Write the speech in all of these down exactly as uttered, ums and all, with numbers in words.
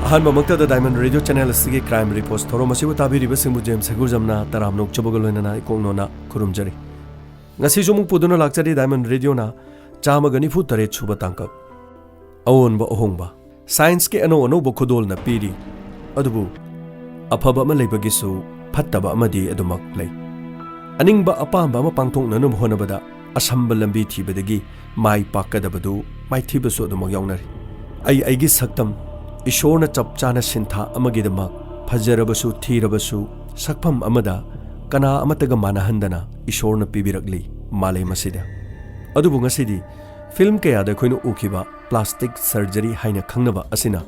ꯑꯍꯥꯟꯕꯃꯛꯇꯗ Diamond Radio Channel ꯑꯁꯤꯒꯤ Crime Reports ꯊꯧꯔꯝ ꯑꯁꯤꯕꯨ ꯇꯥꯕꯤꯔꯤꯕꯁꯤꯡꯕꯨ ꯖꯦꯝꯁ ꯁꯒꯨꯖꯝꯅ ꯇꯔꯥꯝꯅ ꯑꯣꯛꯆꯕꯒ ꯂꯣꯏꯅꯅ ꯏꯀꯣꯛ ꯅꯣꯟꯅ ꯈꯨꯔꯨꯝꯖꯔꯤ꯫ ꯉꯁꯤꯁꯨ ꯑꯃꯨꯛ ꯄꯨꯗꯨꯅ ꯂꯥꯛꯆꯔꯤ Diamond Radioꯅ ꯆꯥꯝꯃꯒ ꯅꯤꯐꯨ ꯇꯔꯦꯠ ꯁꯨꯕ ꯇꯥꯡꯀꯛ꯫ ꯑꯑꯣꯟꯕ ꯑꯍꯣꯡꯕ꯫ Scienceꯀꯤ ꯑꯅꯧ ꯑꯅꯧꯕ ꯈꯨꯗꯣꯜꯅ ꯄꯤꯔꯤ, ꯑꯗꯨꯕꯨ ꯑꯐꯕ ꯑꯃ ꯂꯩꯕꯒꯤꯁꯨ ꯐꯠꯇꯕ ꯑꯃꯗꯤ ꯑꯗꯨꯃꯛ ꯂꯩ꯫ ꯑꯅꯤꯡꯕ ꯑꯄꯥꯝꯕ ꯑꯃ ꯄꯥꯡꯊꯣꯛꯅꯅꯕ ꯍꯣꯠꯅꯕꯗ ꯑꯁꯝꯕ ꯂꯝꯕꯤ ꯊꯤꯕꯗꯒꯤ ꯃꯥꯏ ꯄꯥꯛꯀꯗꯕꯗꯨ ꯃꯥꯏꯊꯤꯕꯁꯨ ꯑꯗꯨꯃꯛ ꯌꯥꯎꯅꯔꯤ꯫ ꯑꯩ ꯑꯩꯒꯤ ꯁꯛꯇꯝ ꯏꯁꯣꯔꯅ ꯆꯞ ꯆꯥꯅ ꯁꯤꯟꯊꯥ ꯑꯃꯒꯤꯗꯃꯛ ꯐꯖꯔꯕꯁꯨ ꯊꯤꯔꯕꯁꯨ ꯁꯛꯐꯝ ꯑꯃꯗ ꯀꯅꯥ ꯑꯃꯠꯇꯒ ꯃꯥꯟꯅꯍꯟꯗꯅ ꯏꯁꯣꯔꯅ ꯄꯤꯕꯤꯔꯛꯂꯤ ꯃꯥꯂꯦꯝ ꯑꯁꯤꯗ꯫ ꯑꯗꯨꯕꯨ ꯉꯁꯤꯗꯤ ꯐꯤꯜꯝ ꯀꯌꯥꯗ ꯑꯩꯈꯣꯏꯅ ꯎꯈꯤꯕ plastic surgery ꯍꯥꯏꯅ ꯈꯪꯅꯕ ꯑꯁꯤꯅ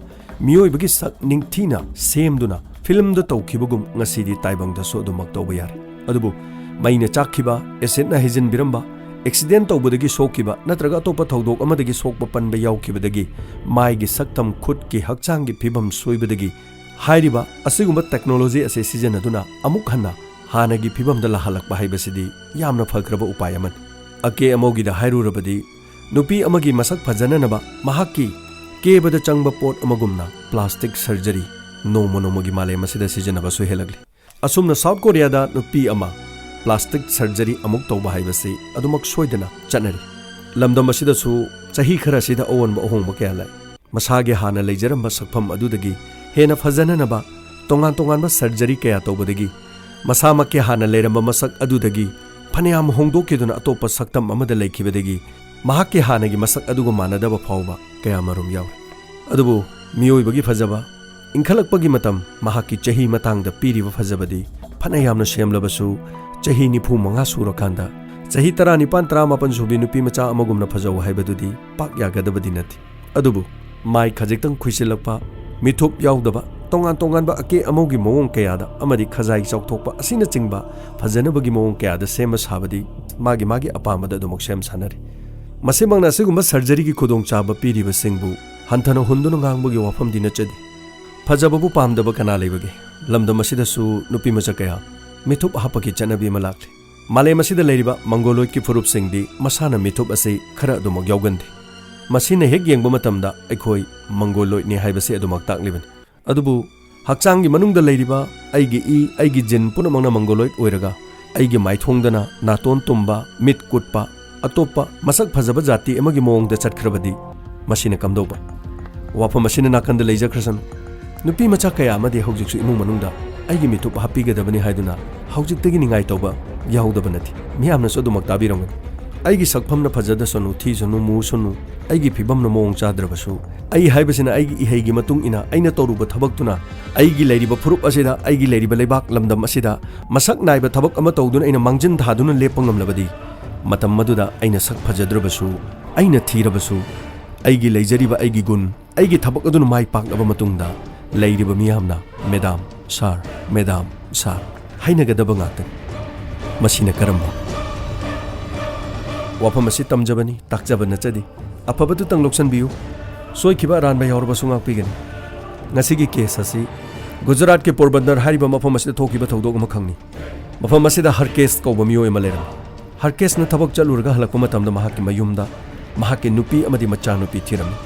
ꯃꯤꯑꯣꯏꯕꯒꯤ ꯁꯛ ꯅꯤꯡꯊꯤꯅ ꯁꯦꯝꯗꯨꯅ ꯐꯤꯜꯝꯗ ꯇꯧꯈꯤꯕꯒꯨꯝ ꯉꯁꯤꯗꯤ ꯇꯥꯏꯕꯪꯗꯁꯨ ꯑꯗꯨꯃꯛ ꯇꯧꯕ ꯌꯥꯔꯦ꯫ ꯑꯗꯨꯕꯨ ꯃꯩꯅ ꯆꯥꯛꯈꯤꯕ, ꯑꯦꯁꯤꯗꯅ ꯍꯩꯖꯤꯟꯕꯤꯔꯝꯕ, ꯑꯦꯛꯁꯤꯗꯦꯟ ꯇꯧꯕꯗꯒꯤ ꯁꯣꯛꯈꯤꯕ ꯅꯠꯇ꯭ꯔꯒ ꯑꯇꯣꯞꯄ ꯊꯧꯗꯣꯛ ꯑꯃꯗꯒꯤ ꯁꯣꯛꯄ ꯄꯟꯕ ꯌꯥꯎꯈꯤꯕꯗꯒꯤ ꯃꯥꯏꯒꯤ ꯁꯛꯇꯝ, ꯈꯨꯠꯀꯤ ꯍꯛꯆꯥꯡꯒꯤ ꯐꯤꯕꯝ ꯁꯣꯏꯕꯗꯒꯤ ꯍꯥꯏꯔꯤꯕ ꯑꯁꯤꯒꯨꯝꯕ technology ꯑꯁꯤ ꯁꯤꯖꯤꯟꯅꯗꯨꯅ ꯑꯃꯨꯛ ꯍꯟꯅ ꯍꯥꯟꯅꯒꯤ ꯐꯤꯕꯝꯗ ꯂꯥꯍꯜꯂꯛꯄ ꯍꯥꯏꯕꯁꯤꯗꯤ ꯌꯥꯝꯅ ꯐꯈ꯭ꯔꯕ ꯎꯄꯥꯏ ꯑꯃꯅꯤ꯫ ꯑꯀꯦ ꯑꯃꯧꯒꯤꯗ ꯍꯥꯏꯔꯨꯔꯕꯗꯤ, ꯅꯨꯄꯤ ꯑꯃꯒꯤ ꯃꯁꯛ ꯐꯖꯅꯅꯕ ꯃꯍꯥꯛꯀꯤ ꯀꯦꯕꯗ ꯆꯪꯕ ꯄꯣꯠ ꯑꯃꯒꯨꯝꯅ plastic surgery ꯅꯣꯡꯃ ꯅꯣꯡꯃꯒꯤ ꯃꯥꯂꯦꯝ ꯑꯁꯤꯗ ꯁꯤꯖꯤꯟꯅꯕꯁꯨ ꯍꯦꯜꯂꯛꯂꯤ꯫ ꯑꯁꯨꯝꯅ ꯁꯥꯎꯠ ꯀꯣꯔꯤꯌꯥꯗ ꯅꯨꯄꯤ ꯑꯃ plastic surgery ꯑꯃꯨꯛ ꯇꯧꯕ ꯍꯥꯏꯕꯁꯤ ꯑꯗꯨꯃꯛ ꯁꯣꯏꯗꯅ ꯆꯠꯅꯔꯤ꯫ ꯂꯝꯗꯝ ꯑꯁꯤꯗꯁꯨ ꯆꯍꯤ ꯈꯔ ꯑꯁꯤꯗ ꯑꯑꯣꯟꯕ ꯑꯍꯣꯡꯕ ꯀꯌꯥ ꯂꯥꯛꯏ꯫ ꯃꯁꯥꯒꯤ ꯍꯥꯟꯅ ꯂꯩꯖꯔꯝꯕ ꯁꯛꯐꯝ ꯑꯗꯨꯗꯒꯤ ꯍꯦꯟꯅ ꯐꯖꯅꯅꯕ ꯇꯣꯉꯥꯟ ꯇꯣꯉꯥꯟꯕ surgery ꯀꯌꯥ ꯇꯧꯕꯗꯒꯤ ꯃꯁꯥꯃꯛꯀꯤ ꯍꯥꯟꯅ ꯂꯩꯔꯝꯕ ꯃꯁꯛ ꯑꯗꯨꯗꯒꯤ ꯐꯅꯌꯥꯝ ꯍꯣꯡꯗꯣꯛꯈꯤꯗꯨꯅ ꯑꯇꯣꯞꯄ ꯁꯛꯇꯝ ꯑꯃꯗ ꯂꯩꯈꯤꯕꯗꯒꯤ ꯃꯍꯥꯛꯀꯤ ꯍꯥꯟꯅꯒꯤ ꯃꯁꯛ ꯑꯗꯨꯒ ꯃꯥꯟꯅꯗꯕ ꯐꯥꯎꯕ ꯀꯌꯥꯃꯔꯨꯝ ꯌꯥꯎꯔꯤ꯫ ꯑꯗꯨꯕꯨ ꯃꯤꯑꯣꯏꯕꯒꯤ ꯐꯖꯕ ꯏꯟꯈꯠꯂꯛꯄꯒꯤ ꯃꯇꯝ, ꯃꯍꯥꯛꯀꯤ ꯆꯍꯤ ꯃꯇꯥꯡꯗ ꯄꯤꯔꯤꯕ ꯐꯖꯕꯗꯤ ꯐꯅ ꯌꯥꯝꯅ ꯁꯦꯝꯂꯕꯁꯨ, ꯆꯍꯤ ꯅꯤꯐꯨ ꯃꯉꯥ ꯁꯨꯔꯀꯥꯟꯗ ꯆꯍꯤ ꯇꯔꯥꯅꯤꯄꯥꯟ, ꯇꯔꯥꯃꯥꯄꯟ ꯁꯨꯕꯤ ꯅꯨꯄꯤ ꯃꯆꯥ ꯑꯃꯒꯨꯝꯅ ꯐꯖꯧ ꯍꯥꯏꯕꯗꯨꯗꯤ ꯄꯥꯛ ꯌꯥꯒꯗꯕꯗꯤ ꯅꯠꯇꯦ꯫ ꯑꯗꯨꯕꯨ ꯃꯥꯏ ꯈꯖꯤꯛꯇꯪ ꯈꯨꯏꯁꯤꯜꯂꯛꯄ, ꯃꯤꯊꯨꯞ ꯌꯥꯎꯗꯕ, ꯇꯣꯉꯥꯟ ꯇꯣꯉꯥꯟꯕ ꯑꯀꯦ ꯑꯃꯧꯒꯤ ꯃꯑꯣꯡ ꯀꯌꯥꯗ ꯑꯃꯗꯤ ꯈꯖꯥꯏ ꯆꯥꯎꯊꯣꯛꯄ ꯑꯁꯤꯅꯆꯤꯡꯕ ꯐꯖꯅꯕꯒꯤ ꯃꯑꯣꯡ ꯀꯌꯥꯗ ꯁꯦꯝꯕ ꯁꯥꯕꯗꯤ ꯃꯥꯒꯤ ꯃꯥꯒꯤ ꯑꯄꯥꯝꯕꯗ ꯑꯗꯨꯃꯛ ꯁꯦꯝ ꯁꯥꯅꯔꯤ꯫ ꯃꯁꯤꯃꯛꯅ ꯑꯁꯤꯒꯨꯝꯕ surgeryꯒꯤ ꯈꯨꯗꯣꯡꯆꯥꯕ ꯄꯤꯔꯤꯕꯁꯤꯡꯕꯨ ꯍꯟꯊꯅ ꯍꯨꯟꯗꯨꯅ ꯉꯥꯡꯕꯒꯤ ꯋꯥꯐꯝꯗꯤ ꯅꯠꯆꯗꯦ꯫ ꯐꯖꯕꯕꯨ ꯄꯥꯝꯗꯕ ꯀꯅꯥ ꯂꯩꯕꯒꯦ? ꯂꯝꯗꯝ ꯑꯁꯤꯗꯁꯨ ꯅꯨꯄꯤ ꯃꯆꯥ ꯀꯌꯥ ꯃꯤꯊꯨꯞ ꯍꯥꯞꯄꯒꯤ ꯆꯠꯅꯕꯤ ꯑꯃ ꯂꯥꯛꯂꯤ꯫ ꯃꯥꯂꯦꯝ ꯑꯁꯤꯗ ꯂꯩꯔꯤꯕ ꯃꯪꯒꯣꯂꯣꯏꯗꯀꯤ ꯐꯨꯔꯨꯞꯁꯤꯡꯗꯤ ꯃꯁꯥꯅ ꯃꯤꯊꯨꯞ ꯑꯁꯤ ꯈꯔ ꯑꯗꯨꯃꯛ ꯌꯥꯎꯒꯟꯗꯦ꯫ ꯃꯁꯤꯅ ꯍꯦꯛ ꯌꯦꯡꯕ ꯃꯇꯝꯗ ꯑꯩꯈꯣꯏ ꯃꯪꯒꯣꯂꯣꯏꯗꯅꯤ ꯍꯥꯏꯕꯁꯤ ꯑꯗꯨꯃꯛ ꯇꯥꯛꯂꯤꯕꯅꯤ꯫ ꯑꯗꯨꯕꯨ ꯍꯛꯆꯥꯡꯒꯤ ꯃꯅꯨꯡꯗ ꯂꯩꯔꯤꯕ ꯑꯩꯒꯤ ꯏ, ꯑꯩꯒꯤ ꯖꯤꯟ ꯄꯨꯝꯅꯃꯛꯅ ꯃꯪꯒꯣꯂꯣꯏꯗ ꯑꯣꯏꯔꯒ, ꯑꯩꯒꯤ ꯃꯥꯏꯊꯣꯡꯗꯅ ꯅꯥꯇꯣꯟ ꯇꯨꯝꯕ, ꯃꯤꯠ ꯀꯨꯠꯄ, ꯑꯇꯣꯞꯄ ꯃꯁꯛ ꯐꯖꯕ ꯖꯥꯇꯤ ꯑꯃꯒꯤ ꯃꯑꯣꯡꯗ ꯆꯠꯈ꯭ꯔꯕꯗꯤ ꯃꯁꯤꯅ ꯀꯝꯗꯧꯕ? ꯋꯥꯐꯝ ꯑꯁꯤꯅ ꯅꯥꯀꯟꯗ ꯂꯩꯖꯈ꯭ꯔꯁꯅꯨ꯫ ꯅꯨꯄꯤ ꯃꯆꯥ ꯀꯌꯥ ꯑꯃꯗꯤ ꯍꯧꯖꯤꯛꯁꯨ ꯏꯃꯨꯡ ꯃꯅꯨꯡꯗ ꯑꯩꯒꯤ ꯃꯤꯊꯨꯞ ꯍꯥꯞꯄꯤꯒꯗꯕꯅꯤ ꯍꯥꯏꯗꯨꯅ ꯍꯧꯖꯤꯛꯇꯒꯤ ꯅꯤꯡꯉꯥꯏ ꯇꯧꯕ ꯌꯥꯎꯗꯕ ꯅꯠꯇꯦ꯫ ꯃꯤꯌꯥꯝꯅꯁꯨ ꯑꯗꯨꯃꯛ ꯇꯥꯕꯤꯔꯝꯒꯅꯤ꯫ ꯑꯩꯒꯤ ꯁꯛꯐꯝꯅ ꯐꯖꯗꯁꯅꯨ, ꯊꯤꯁꯅꯨ, ꯃꯨꯁꯅꯨ, ꯑꯩꯒꯤ ꯐꯤꯕꯝꯅ ꯃꯑꯣꯡ ꯆꯥꯗ꯭ꯔꯕꯁꯨ, ꯑꯩ ꯍꯥꯏꯕꯁꯤꯅ ꯑꯩꯒꯤ ꯏꯍꯩꯒꯤ ꯃꯇꯨꯡ ꯏꯟꯅ ꯑꯩꯅ ꯇꯧꯔꯨꯕ ꯊꯕꯛꯇꯨꯅ ꯑꯩꯒꯤ ꯂꯩꯔꯤꯕ ꯐꯨꯔꯨꯞ ꯑꯁꯤꯗ, ꯑꯩꯒꯤ ꯂꯩꯔꯤꯕ ꯂꯩꯕꯥꯛ ꯂꯝꯗꯝ ꯑꯁꯤꯗ ꯃꯁꯛ ꯅꯥꯏꯕ ꯊꯕꯛ ꯑꯃ ꯇꯧꯗꯨꯅ ꯑꯩꯅ ꯃꯥꯡꯖꯤꯟ ꯊꯥꯗꯨꯅ ꯂꯦꯞꯄ ꯉꯝꯂꯕꯗꯤ, ꯃꯇꯝ ꯑꯗꯨꯗ ꯑꯩꯅ ꯁꯛ ꯐꯖꯗ꯭ꯔꯕꯁꯨ, ꯑꯩꯅ ꯊꯤꯔꯕꯁꯨ, ꯑꯩꯒꯤ ꯂꯩꯖꯔꯤꯕ ꯑꯩꯒꯤ ꯒꯨꯟ, ꯑꯩꯒꯤ ꯊꯕꯛ ꯑꯗꯨꯅ ꯃꯥꯏ ꯄꯥꯛꯂꯕ ꯃꯇꯨꯡꯗ ꯂꯩꯔꯤꯕ ꯃꯤꯌꯥꯝꯅ "ꯃꯦꯗꯥꯝ, ꯁꯥꯔ, ꯃꯦꯗꯥꯝ, ꯁꯥꯔ" ꯍꯥꯏꯅꯒꯗꯕ ꯉꯥꯛꯇꯅꯤ꯫ ꯃꯁꯤꯅ ꯀꯔꯝꯕ? ꯋꯥꯐꯝ ꯑꯁꯤ ꯇꯝꯖꯕꯅꯤ, ꯇꯥꯛꯆꯕ ꯅꯠꯆꯗꯦ꯫ ꯑꯐꯕꯗꯨꯇꯪ ꯂꯧꯁꯤꯟꯕꯤꯌꯨ꯫ ꯁꯣꯏꯈꯤꯕ ꯑꯔꯥꯟꯕ ꯌꯥꯎꯔꯕꯁꯨ ꯉꯥꯛꯄꯤꯒꯅꯤ꯫ ꯉꯁꯤꯒꯤ ꯀꯦꯁ ꯑꯁꯤ ꯒꯨꯖꯔꯥꯠꯀꯤ ꯄꯣꯔꯕꯟꯗꯔ ꯍꯥꯏꯔꯤꯕ ꯃꯐꯝ ꯑꯁꯤꯗ ꯊꯣꯛꯈꯤꯕ ꯊꯧꯗꯣꯛ ꯑꯃꯈꯛꯅꯤ꯫ ꯃꯐꯝ ꯑꯁꯤꯗ ꯍꯔꯀꯦꯁ ꯀꯧꯕ ꯃꯤꯑꯣꯏ ꯑꯃ ꯂꯩꯔꯝꯃꯤ꯫ ꯍꯔꯀꯦꯁꯅ ꯊꯕꯛ ꯆꯠꯂꯨꯔꯒ ꯍꯜꯂꯛꯄ ꯃꯇꯝꯗ ꯃꯍꯥꯛꯀꯤ ꯃꯌꯨꯝꯗ ꯃꯍꯥꯛꯀꯤ ꯅꯨꯄꯤ ꯑꯃꯗꯤ ꯃꯆꯥꯅꯨꯄꯤ ꯊꯤꯔꯝꯃꯤ꯫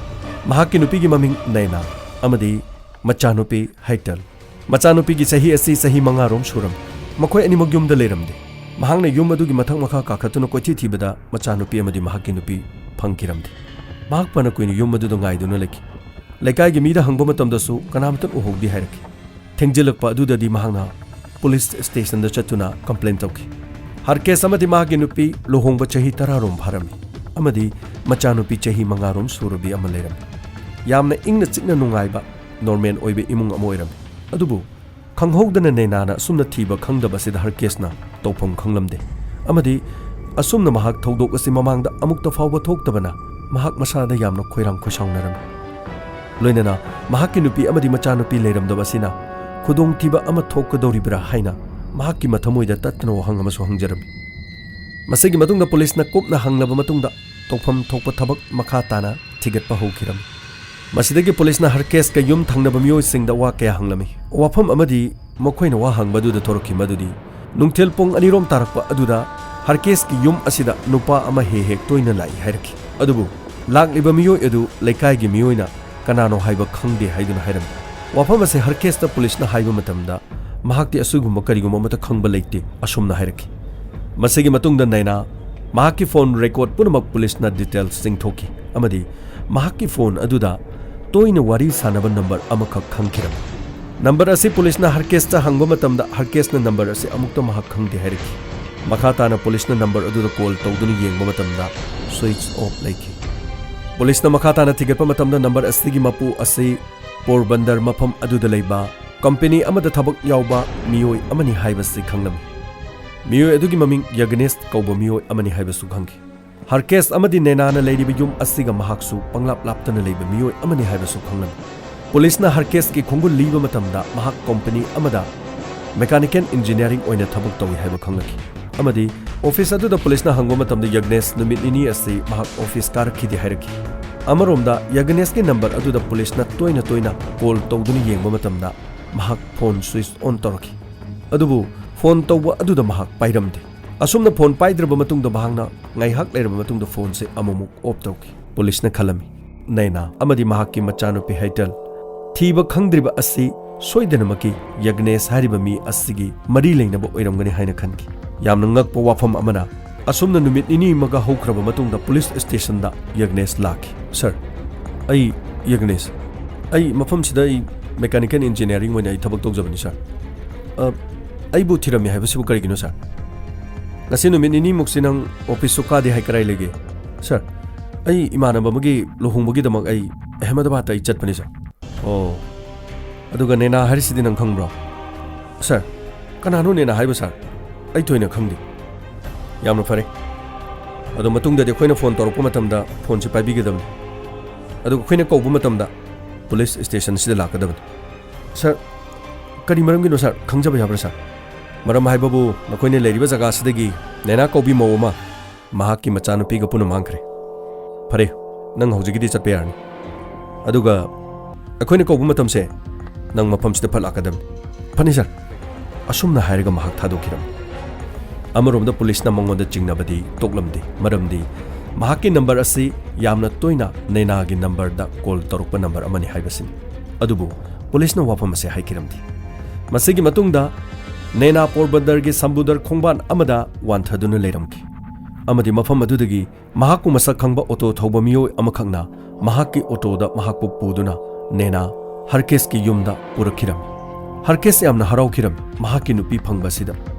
ꯃꯍꯥꯛꯀꯤ ꯅꯨꯄꯤꯒꯤ ꯃꯃꯤꯡ ꯅꯦꯅꯥ ꯑꯃꯗꯤ ꯃꯆꯥꯅꯨꯄꯤ ꯍꯩꯇꯜ꯫ ꯃꯆꯥꯅꯨꯄꯤꯒꯤ ꯆꯍꯤ ꯑꯁꯤ ꯆꯍꯤ ꯃꯉꯥꯔꯣꯝ ꯁꯨꯔꯝꯃꯤ꯫ ꯃꯈꯣꯏ ꯑꯅꯤꯃꯛ ꯌꯨꯝꯗ ꯂꯩꯔꯝꯗꯦ꯫ ꯃꯍꯥꯛꯅ ꯌꯨꯝ ꯑꯗꯨꯒꯤ ꯃꯊꯛ ꯃꯈꯥ ꯀꯥꯈꯠꯇꯨꯅ ꯀꯣꯏꯊꯤ ꯊꯤꯕꯗ ꯃꯆꯥꯅꯨꯄꯤ ꯑꯃꯗꯤ ꯃꯍꯥꯛꯀꯤ ꯅꯨꯄꯤ ꯐꯪꯈꯤꯔꯝꯗꯦ꯫ ꯃꯍꯥꯛ ꯐꯅ ꯀꯨꯏꯅ ꯌꯨꯝ ꯑꯗꯨꯗ ꯉꯥꯏꯗꯨꯅ ꯂꯩꯈꯤ꯫ ꯂꯩꯀꯥꯏꯒꯤ ꯃꯤꯗ ꯍꯪꯕ ꯃꯇꯝꯗꯁꯨ ꯀꯅꯥꯃꯇꯅ ꯎꯍꯧꯗꯦ ꯍꯥꯏꯔꯛꯈꯤ꯫ ꯊꯦꯡꯖꯤꯜꯂꯛꯄ ꯑꯗꯨꯗꯗꯤ ꯃꯍꯥꯛꯅ ꯄꯨꯂꯤꯁ ꯁ꯭ꯇꯦꯁꯟꯗ ꯆꯠꯇꯨꯅ ꯀꯝꯄ꯭ꯂꯦꯟ ꯇꯧꯈꯤ꯫ ꯍꯔꯀꯦꯁ ꯑꯃꯗꯤ ꯃꯍꯥꯛꯀꯤ ꯅꯨꯄꯤ ꯂꯨꯍꯣꯡꯕ ꯆꯍꯤ ꯇꯔꯥꯔꯣꯝ ꯐꯥꯔꯝꯃꯤ ꯑꯃꯗꯤ ꯃꯆꯥꯅꯨꯄꯤ ꯆꯍꯤ ꯃꯉꯥꯔꯣꯝ ꯁꯨꯔꯕꯤ ꯑꯃ ꯂꯩꯔꯝꯃꯤ꯫ ꯌꯥꯝꯅ ꯏꯪꯅ ꯆꯤꯛꯅ ꯅꯨꯡꯉꯥꯏꯕ, ꯅꯣꯔꯃꯦꯜ ꯑꯣꯏꯕ ꯏꯃꯨꯡ ꯑꯃ ꯑꯣꯏꯔꯝꯃꯤ꯫ ꯑꯗꯨꯕꯨ ꯈꯪꯍꯧꯗꯅ ꯅꯦꯅꯥꯅ ꯑꯁꯨꯝꯅ ꯊꯤꯕ ꯈꯪꯗꯕ ꯑꯁꯤꯗ ꯍꯔꯀꯦꯁꯅ ꯇꯧꯐꯝ ꯈꯪꯂꯝꯗꯦ ꯑꯃꯗꯤ ꯑꯁꯨꯝꯅ ꯃꯍꯥꯛ ꯊꯧꯗꯣꯛ ꯑꯁꯤ ꯃꯃꯥꯡꯗ ꯑꯃꯨꯛꯇ ꯐꯥꯎꯕ ꯊꯣꯛꯇꯕꯅ ꯃꯍꯥꯛ ꯃꯁꯥꯗ ꯌꯥꯝꯅ ꯈꯣꯏꯔꯥꯡ ꯈꯣꯏꯁꯥꯎꯅꯔꯝꯃꯤ꯫ ꯂꯣꯏꯅꯅ ꯃꯍꯥꯛꯀꯤ ꯅꯨꯄꯤ ꯑꯃꯗꯤ ꯃꯆꯥꯅꯨꯄꯤ ꯂꯩꯔꯝꯗꯕ ꯑꯁꯤꯅ ꯈꯨꯗꯣꯡꯊꯤꯕ ꯑꯃ ꯊꯣꯛꯀꯗꯧꯔꯤꯕ꯭ꯔꯥ ꯍꯥꯏꯅ ꯃꯍꯥꯛꯀꯤ ꯃꯊꯃꯣꯏꯗ ꯇꯠꯇꯅ ꯋꯥꯍꯪ ꯑꯃꯁꯨ ꯍꯪꯖꯔꯝꯃꯤ꯫ ꯃꯁꯤꯒꯤ ꯃꯇꯨꯡꯗ ꯄꯨꯂꯤꯁꯅ ꯀꯨꯞꯅ ꯍꯪꯂꯕ ꯃꯇꯨꯡꯗ ꯇꯧꯐꯝ ꯊꯣꯛꯄ ꯊꯕꯛ ꯃꯈꯥ ꯇꯥꯅ ꯊꯤꯒꯠꯄ ꯍꯧꯈꯤꯔꯝꯃꯤ꯫ ꯃꯁꯤꯗꯒꯤ ꯄꯨꯂꯤꯁꯅ ꯍꯔꯀꯦꯁꯀ ꯌꯨꯝ ꯊꯪꯅꯕ ꯃꯤꯑꯣꯏꯁꯤꯡꯗ ꯋꯥ ꯀꯌꯥ ꯍꯪꯂꯝꯃꯤ꯫ ꯋꯥꯐꯝ ꯑꯃꯗꯤ ꯃꯈꯣꯏꯅ ꯋꯥ ꯍꯪꯕꯗꯨꯗ ꯊꯣꯔꯛꯈꯤ ꯃꯗꯨꯗꯤ ꯅꯨꯡꯊꯤꯜ ꯄꯨꯡ ꯑꯅꯤꯔꯣꯝ ꯇꯥꯔꯛꯄ ꯑꯗꯨꯗ ꯍꯔꯀꯦꯁꯀꯤ ꯌꯨꯝ ꯑꯁꯤꯗ ꯅꯨꯄꯥ ꯑꯃ ꯍꯦꯛ ꯍꯦꯛ ꯇꯣꯏꯅ ꯂꯥꯛꯏ ꯍꯥꯏꯔꯛꯈꯤ꯫ ꯑꯗꯨꯕꯨ ꯂꯥꯛꯂꯤꯕ ꯃꯤꯑꯣꯏ ꯑꯗꯨ ꯂꯩꯀꯥꯏꯒꯤ ꯃꯤꯑꯣꯏꯅ ꯀꯅꯥꯅꯣ ꯍꯥꯏꯕ ꯈꯪꯗꯦ ꯍꯥꯏꯗꯨꯅ ꯍꯥꯏꯔꯝꯃꯤ꯫ ꯋꯥꯐꯝ ꯑꯁꯤ ꯍꯔꯀꯦꯁꯇ ꯄꯨꯂꯤꯁꯅ ꯍꯥꯏꯕ ꯃꯇꯝꯗ, ꯃꯍꯥꯛꯇꯤ ꯑꯁꯤꯒꯨꯝꯕ ꯀꯔꯤꯒꯨꯝꯕ ꯑꯃꯠꯇ ꯈꯪꯕ ꯂꯩꯇꯦ ꯑꯁꯨꯝꯅ ꯍꯥꯏꯔꯛꯈꯤ꯫ ꯃꯁꯤꯒꯤ ꯃꯇꯨꯡꯗ ꯅꯩꯅꯥ ꯃꯍꯥꯛꯀꯤ ꯐꯣꯟ ꯔꯦꯀꯣꯔꯗ ꯄꯨꯝꯅꯃꯛ ꯄꯨꯂꯤꯁꯅ ꯗꯤꯇꯦꯜꯁ ꯆꯤꯡꯊꯣꯛꯈꯤ ꯑꯃꯗꯤ ꯃꯍꯥꯛꯀꯤ ꯐꯣꯟ ꯑꯗꯨꯗ ꯇꯣꯏꯅ ꯋꯥꯔꯤ ꯁꯥꯟꯅꯕ ꯅꯝꯕꯔ ꯑꯃꯈꯛ ꯈꯪꯈꯤꯔꯝꯃꯤ꯫ ꯅꯝꯕꯔ ꯑꯁꯤ ꯄꯨꯂꯤꯁꯅ ꯍꯔꯀꯦꯁꯇ ꯍꯪꯕ ꯃꯇꯝꯗ ꯍꯔꯀꯦꯁꯅ ꯅꯝꯕꯔ ꯑꯁꯤ ꯑꯃꯨꯛꯇ ꯃꯍꯥꯛ ꯈꯪꯗꯦ ꯍꯥꯏꯔꯛꯈꯤ꯫ ꯃꯈꯥ ꯇꯥꯅ ꯄꯨꯂꯤꯁꯅ ꯅꯝꯕꯔ ꯑꯗꯨꯗ ꯀꯣꯜ ꯇꯧꯗꯨꯅ ꯌꯦꯡꯕ ꯃꯇꯝꯗ ꯁ꯭ꯋꯤꯆ ꯑꯣꯐ ꯂꯩꯈꯤ꯫ ꯄꯨꯂꯤꯁꯅ ꯃꯈꯥ ꯇꯥꯅ ꯊꯤꯒꯠꯄ ꯃꯇꯝꯗ ꯅꯝꯕꯔ ꯑꯁꯤꯒꯤ ꯃꯄꯨ ꯑꯁꯤ ꯄꯣꯔꯕꯟꯗꯔ ꯃꯐꯝ ꯑꯗꯨꯗ ꯂꯩꯕ ꯀꯝꯄꯦꯅꯤ ꯑꯃꯗ ꯊꯕꯛ ꯌꯥꯎꯕ ꯃꯤꯑꯣꯏ ꯑꯃꯅꯤ ꯍꯥꯏꯕꯁꯤ ꯈꯪꯂꯝꯃꯤ꯫ ꯃꯤꯑꯣꯏ ꯑꯗꯨꯒꯤ ꯃꯃꯤꯡ ꯌꯒꯅꯦꯁ ꯀꯧꯕ ꯃꯤꯑꯣꯏ ꯑꯃꯅꯤ ꯍꯥꯏꯕꯁꯨ ꯈꯪꯈꯤ꯫ ꯍꯔꯀꯦꯁ ꯑꯃꯗꯤ ꯅꯦꯅꯥꯅ ꯂꯩꯔꯤꯕ ꯌꯨꯝ ꯑꯁꯤꯒ ꯃꯍꯥꯛꯁꯨ ꯄꯪꯂꯥꯞ ꯂꯥꯞꯇꯅ ꯂꯩꯕ ꯃꯤꯑꯣꯏ ꯑꯃꯅꯤ ꯍꯥꯏꯕꯁꯨ ꯈꯪꯂꯝꯃꯤ꯫ ꯄꯨꯂꯤꯁꯅ ꯍꯔꯀꯦꯁꯀꯤ ꯈꯣꯡꯒꯨꯜ ꯂꯤꯕ ꯃꯇꯝꯗ ꯃꯍꯥꯛ ꯀꯝꯄꯦꯅꯤ ꯑꯃꯗ ꯃꯦꯀꯥꯅꯤꯀꯦꯜ ꯏꯟꯖꯤꯅꯤꯌꯥꯔꯤꯡ ꯑꯣꯏꯅ ꯊꯕꯛ ꯇꯧꯏ ꯍꯥꯏꯕ ꯈꯪꯂꯛꯈꯤ ꯑꯃꯗꯤ ꯑꯣꯐꯤꯁ ꯑꯗꯨꯗ ꯄꯨꯂꯤꯁꯅ ꯍꯪꯕ ꯃꯇꯝꯗ ꯌꯒꯅꯦꯁ ꯅꯨꯃꯤꯠ ꯅꯤꯅꯤ ꯑꯁꯤ ꯃꯍꯥꯛ ꯑꯣꯐꯤꯁ ꯀꯥꯔꯛꯈꯤꯗꯦ ꯍꯥꯏꯔꯛꯈꯤ꯫ ꯑꯃꯔꯣꯝꯗ ꯌꯒꯅꯦꯁꯀꯤ ꯅꯝꯕꯔ ꯑꯗꯨꯗ ꯄꯨꯂꯤꯁꯅ ꯇꯣꯏꯅ ꯇꯣꯏꯅ ꯀꯣꯜ ꯇꯧꯗꯨꯅ ꯌꯦꯡꯕ ꯃꯇꯝꯗ ꯃꯍꯥꯛ ꯐꯣꯟ ꯁ꯭ꯋꯤꯆ ꯑꯣꯟ ꯇꯧꯔꯛꯈꯤ꯫ ꯑꯗꯨꯕꯨ ꯐꯣꯟ ꯇꯧꯕ ꯑꯗꯨꯗ ꯃꯍꯥꯛ ꯄꯥꯏꯔꯝꯗꯦ꯫ ꯑꯁꯨꯝꯅ ꯐꯣꯟ ꯄꯥꯏꯗ꯭ꯔꯕ ꯃꯇꯨꯡꯗ ꯃꯍꯥꯛꯅ ꯉꯥꯏꯍꯥꯛ ꯂꯩꯔꯕ ꯃꯇꯨꯡꯗ ꯐꯣꯟꯁꯦ ꯑꯃꯨꯛꯃꯨꯛ ꯑꯣꯐ ꯇꯧꯈꯤ꯫ ꯄꯨꯂꯤꯁꯅ ꯈꯜꯂꯝꯃꯤ, ꯅꯩꯅꯥ ꯑꯃꯗꯤ ꯃꯍꯥꯛꯀꯤ ꯃꯆꯥꯅꯨꯄꯤ ꯍꯩꯇꯜ ꯊꯤꯕ ꯈꯪꯗ꯭ꯔꯤꯕ ꯑꯁꯤ ꯁꯣꯏꯗꯅꯃꯛꯀꯤ ꯌꯒꯅꯦꯁ ꯍꯥꯏꯔꯤꯕ ꯃꯤ ꯑꯁꯤꯒꯤ ꯃꯔꯤ ꯂꯩꯅꯕ ꯑꯣꯏꯔꯝꯒꯅꯤ ꯍꯥꯏꯅ ꯈꯟꯈꯤ꯫ ꯌꯥꯝꯅ ꯉꯛꯄ ꯋꯥꯐꯝ ꯑꯃꯅ, ꯑꯁꯨꯝꯅ ꯅꯨꯃꯤꯠ ꯅꯤꯅꯤ ꯑꯃꯒ ꯍꯧꯈ꯭ꯔꯕ ꯃꯇꯨꯡꯗ ꯄꯨꯂꯤꯁ ꯁ꯭ꯇꯦꯁꯟꯗ ꯌꯒꯅꯦꯁ ꯂꯥꯛꯈꯤ꯫ "ꯁꯥꯔ, ꯑꯩ ꯌꯒꯅꯦꯁ꯫ ꯑꯩ ꯃꯐꯝꯁꯤꯗ ꯑꯩ ꯃꯦꯀꯥꯅꯤꯀꯦꯜ ꯏꯟꯖꯤꯅꯤꯌꯥꯔꯤꯡ ꯑꯣꯏꯅ ꯑꯩ ꯊꯕꯛ ꯇꯧꯖꯕꯅꯤ, ꯁꯥꯔ꯫ ꯑ, ꯑꯩꯕꯨ ꯊꯤꯔꯝꯃꯤ ꯍꯥꯏꯕꯁꯤꯕꯨ ꯀꯔꯤꯒꯤꯅꯣ, ꯁꯥꯔ? ꯉꯁꯤ ꯅꯨꯃꯤꯠ ꯅꯤꯅꯤꯃꯨꯛꯁꯤ ꯅꯪ ꯑꯣꯐꯤꯁꯁꯨ ꯀꯥꯗꯦ ꯍꯥꯏ, ꯀꯔꯥꯏ ꯂꯩꯒꯦ?" "ꯁꯥꯔ, ꯑꯩ ꯏꯃꯥꯟꯅꯕ ꯑꯃꯒꯤ ꯂꯨꯍꯣꯡꯕꯒꯤꯗꯃꯛ ꯑꯩ ꯑꯍꯃꯗꯕꯥꯗꯇ ꯑꯩ ꯆꯠꯄꯅꯤ, ꯁꯥꯔ꯫" "ꯑꯣ, ꯑꯗꯨꯒ ꯅꯦꯅꯥ ꯍꯥꯏꯔꯤꯁꯤꯗꯤ ꯅꯪ ꯈꯪꯕ꯭ꯔꯣ?" "ꯁꯥꯔ, ꯀꯅꯥꯅꯣ ꯅꯦꯅꯥ ꯍꯥꯏꯕ, ꯁꯥꯔ? ꯑꯩ ꯊꯣꯏꯅ ꯈꯪꯗꯦ꯫" "ꯌꯥꯝꯅ ꯐꯔꯦ꯫ ꯑꯗꯣ ꯃꯇꯨꯡꯗꯗꯤ ꯑꯩꯈꯣꯏꯅ ꯐꯣꯟ ꯇꯧꯔꯛꯄ ꯃꯇꯝꯗ ꯐꯣꯟꯁꯤ ꯄꯥꯏꯕꯤꯒꯗꯕꯅꯤ꯫ ꯑꯗꯨꯒ ꯑꯩꯈꯣꯏꯅ ꯀꯧꯕ ꯃꯇꯝꯗ ꯄꯨꯂꯤꯁ ꯁ꯭ꯇꯦꯁꯟꯁꯤꯗ ꯂꯥꯛꯀꯗꯕꯅꯤ꯫" "ꯁꯥꯔ, ꯀꯔꯤ ꯃꯔꯝꯒꯤꯅꯣ, ꯁꯥꯔ? ꯈꯪꯖꯕ ꯌꯥꯕ꯭ꯔꯥ, ꯁꯥꯔ?" "ꯃꯔꯝ ꯍꯥꯏꯕꯕꯨ ꯅꯈꯣꯏꯅ ꯂꯩꯔꯤꯕ ꯖꯒꯥꯁꯤꯗꯒꯤ ꯅꯦꯅꯥ ꯀꯧꯕꯤ ꯃꯧ ꯑꯃ ꯃꯍꯥꯛꯀꯤ ꯃꯆꯥꯅꯨꯄꯤꯒ ꯄꯨꯟꯅ ꯃꯥꯡꯈ꯭ꯔꯦ꯫" "ꯐꯔꯦ, ꯅꯪ ꯍꯧꯖꯤꯛꯀꯤꯗꯤ ꯆꯠꯄ ꯌꯥꯔꯅꯤ꯫ ꯑꯗꯨꯒ ꯑꯩꯈꯣꯏꯅ ꯀꯧꯕ ꯃꯇꯝꯁꯦ ꯅꯪ ꯃꯐꯝꯁꯤꯗ ꯐꯠ ꯂꯥꯛꯀꯗꯕꯅꯤ꯫" "ꯐꯅꯤ, ꯁꯥꯔ꯫" ꯑꯁꯨꯝꯅ ꯍꯥꯏꯔꯒ ꯃꯍꯥꯛ ꯊꯥꯗꯣꯛꯈꯤꯔꯝꯃꯤ꯫ ꯑꯃꯔꯣꯝꯗ ꯄꯨꯂꯤꯁꯅ ꯃꯉꯣꯟꯗ ꯆꯤꯡꯅꯕꯗꯤ ꯇꯣꯛꯂꯝꯗꯦ, ꯃꯔꯝꯗꯤ ꯃꯍꯥꯛꯀꯤ ꯅꯝꯕꯔ ꯑꯁꯤ ꯌꯥꯝꯅ ꯇꯣꯏꯅ ꯅꯦꯅꯥꯒꯤ ꯅꯝꯕꯔꯗ ꯀꯣꯜ ꯇꯧꯔꯛꯄ ꯅꯝꯕꯔ ꯑꯃꯅꯤ ꯍꯥꯏꯕꯁꯤꯅꯤ꯫ ꯑꯗꯨꯕꯨ ꯄꯨꯂꯤꯁꯅ ꯋꯥꯐꯝ ꯑꯁꯤ ꯍꯥꯏꯈꯤꯔꯝꯗꯦ꯫ ꯃꯁꯤꯒꯤ ꯃꯇꯨꯡꯗ ꯅꯦꯅꯥ ꯄꯣꯔꯕꯟꯗꯔꯒꯤ ꯁꯝꯕꯨꯗꯔ ꯈꯣꯡꯕꯥꯟ ꯑꯃꯗ ꯋꯥꯟꯊꯗꯨꯅ ꯂꯩꯔꯝꯈꯤ, ꯑꯃꯗꯤ ꯃꯐꯝ ꯑꯗꯨꯗꯒꯤ ꯃꯍꯥꯛꯄꯨ ꯃꯁꯛ ꯈꯪꯕ ꯑꯣꯇꯣ ꯊꯧꯕ ꯃꯤꯑꯣꯏ ꯑꯃꯈꯛꯅ ꯃꯍꯥꯛꯀꯤ ꯑꯣꯇꯣꯗ ꯃꯍꯥꯛꯄꯨ ꯄꯨꯗꯨꯅ ꯅꯦꯅꯥ ꯍꯔꯀꯦꯁꯀꯤ ꯌꯨꯝꯗ ꯄꯨꯔꯛꯈꯤꯔꯝꯃꯤ꯫ ꯍꯔꯀꯦꯁ ꯌꯥꯝꯅ ꯍꯔꯥꯎꯈꯤꯔꯝꯃꯤ ꯃꯍꯥꯛꯀꯤ ꯅꯨꯄꯤ ꯐꯪꯕꯁꯤꯗ,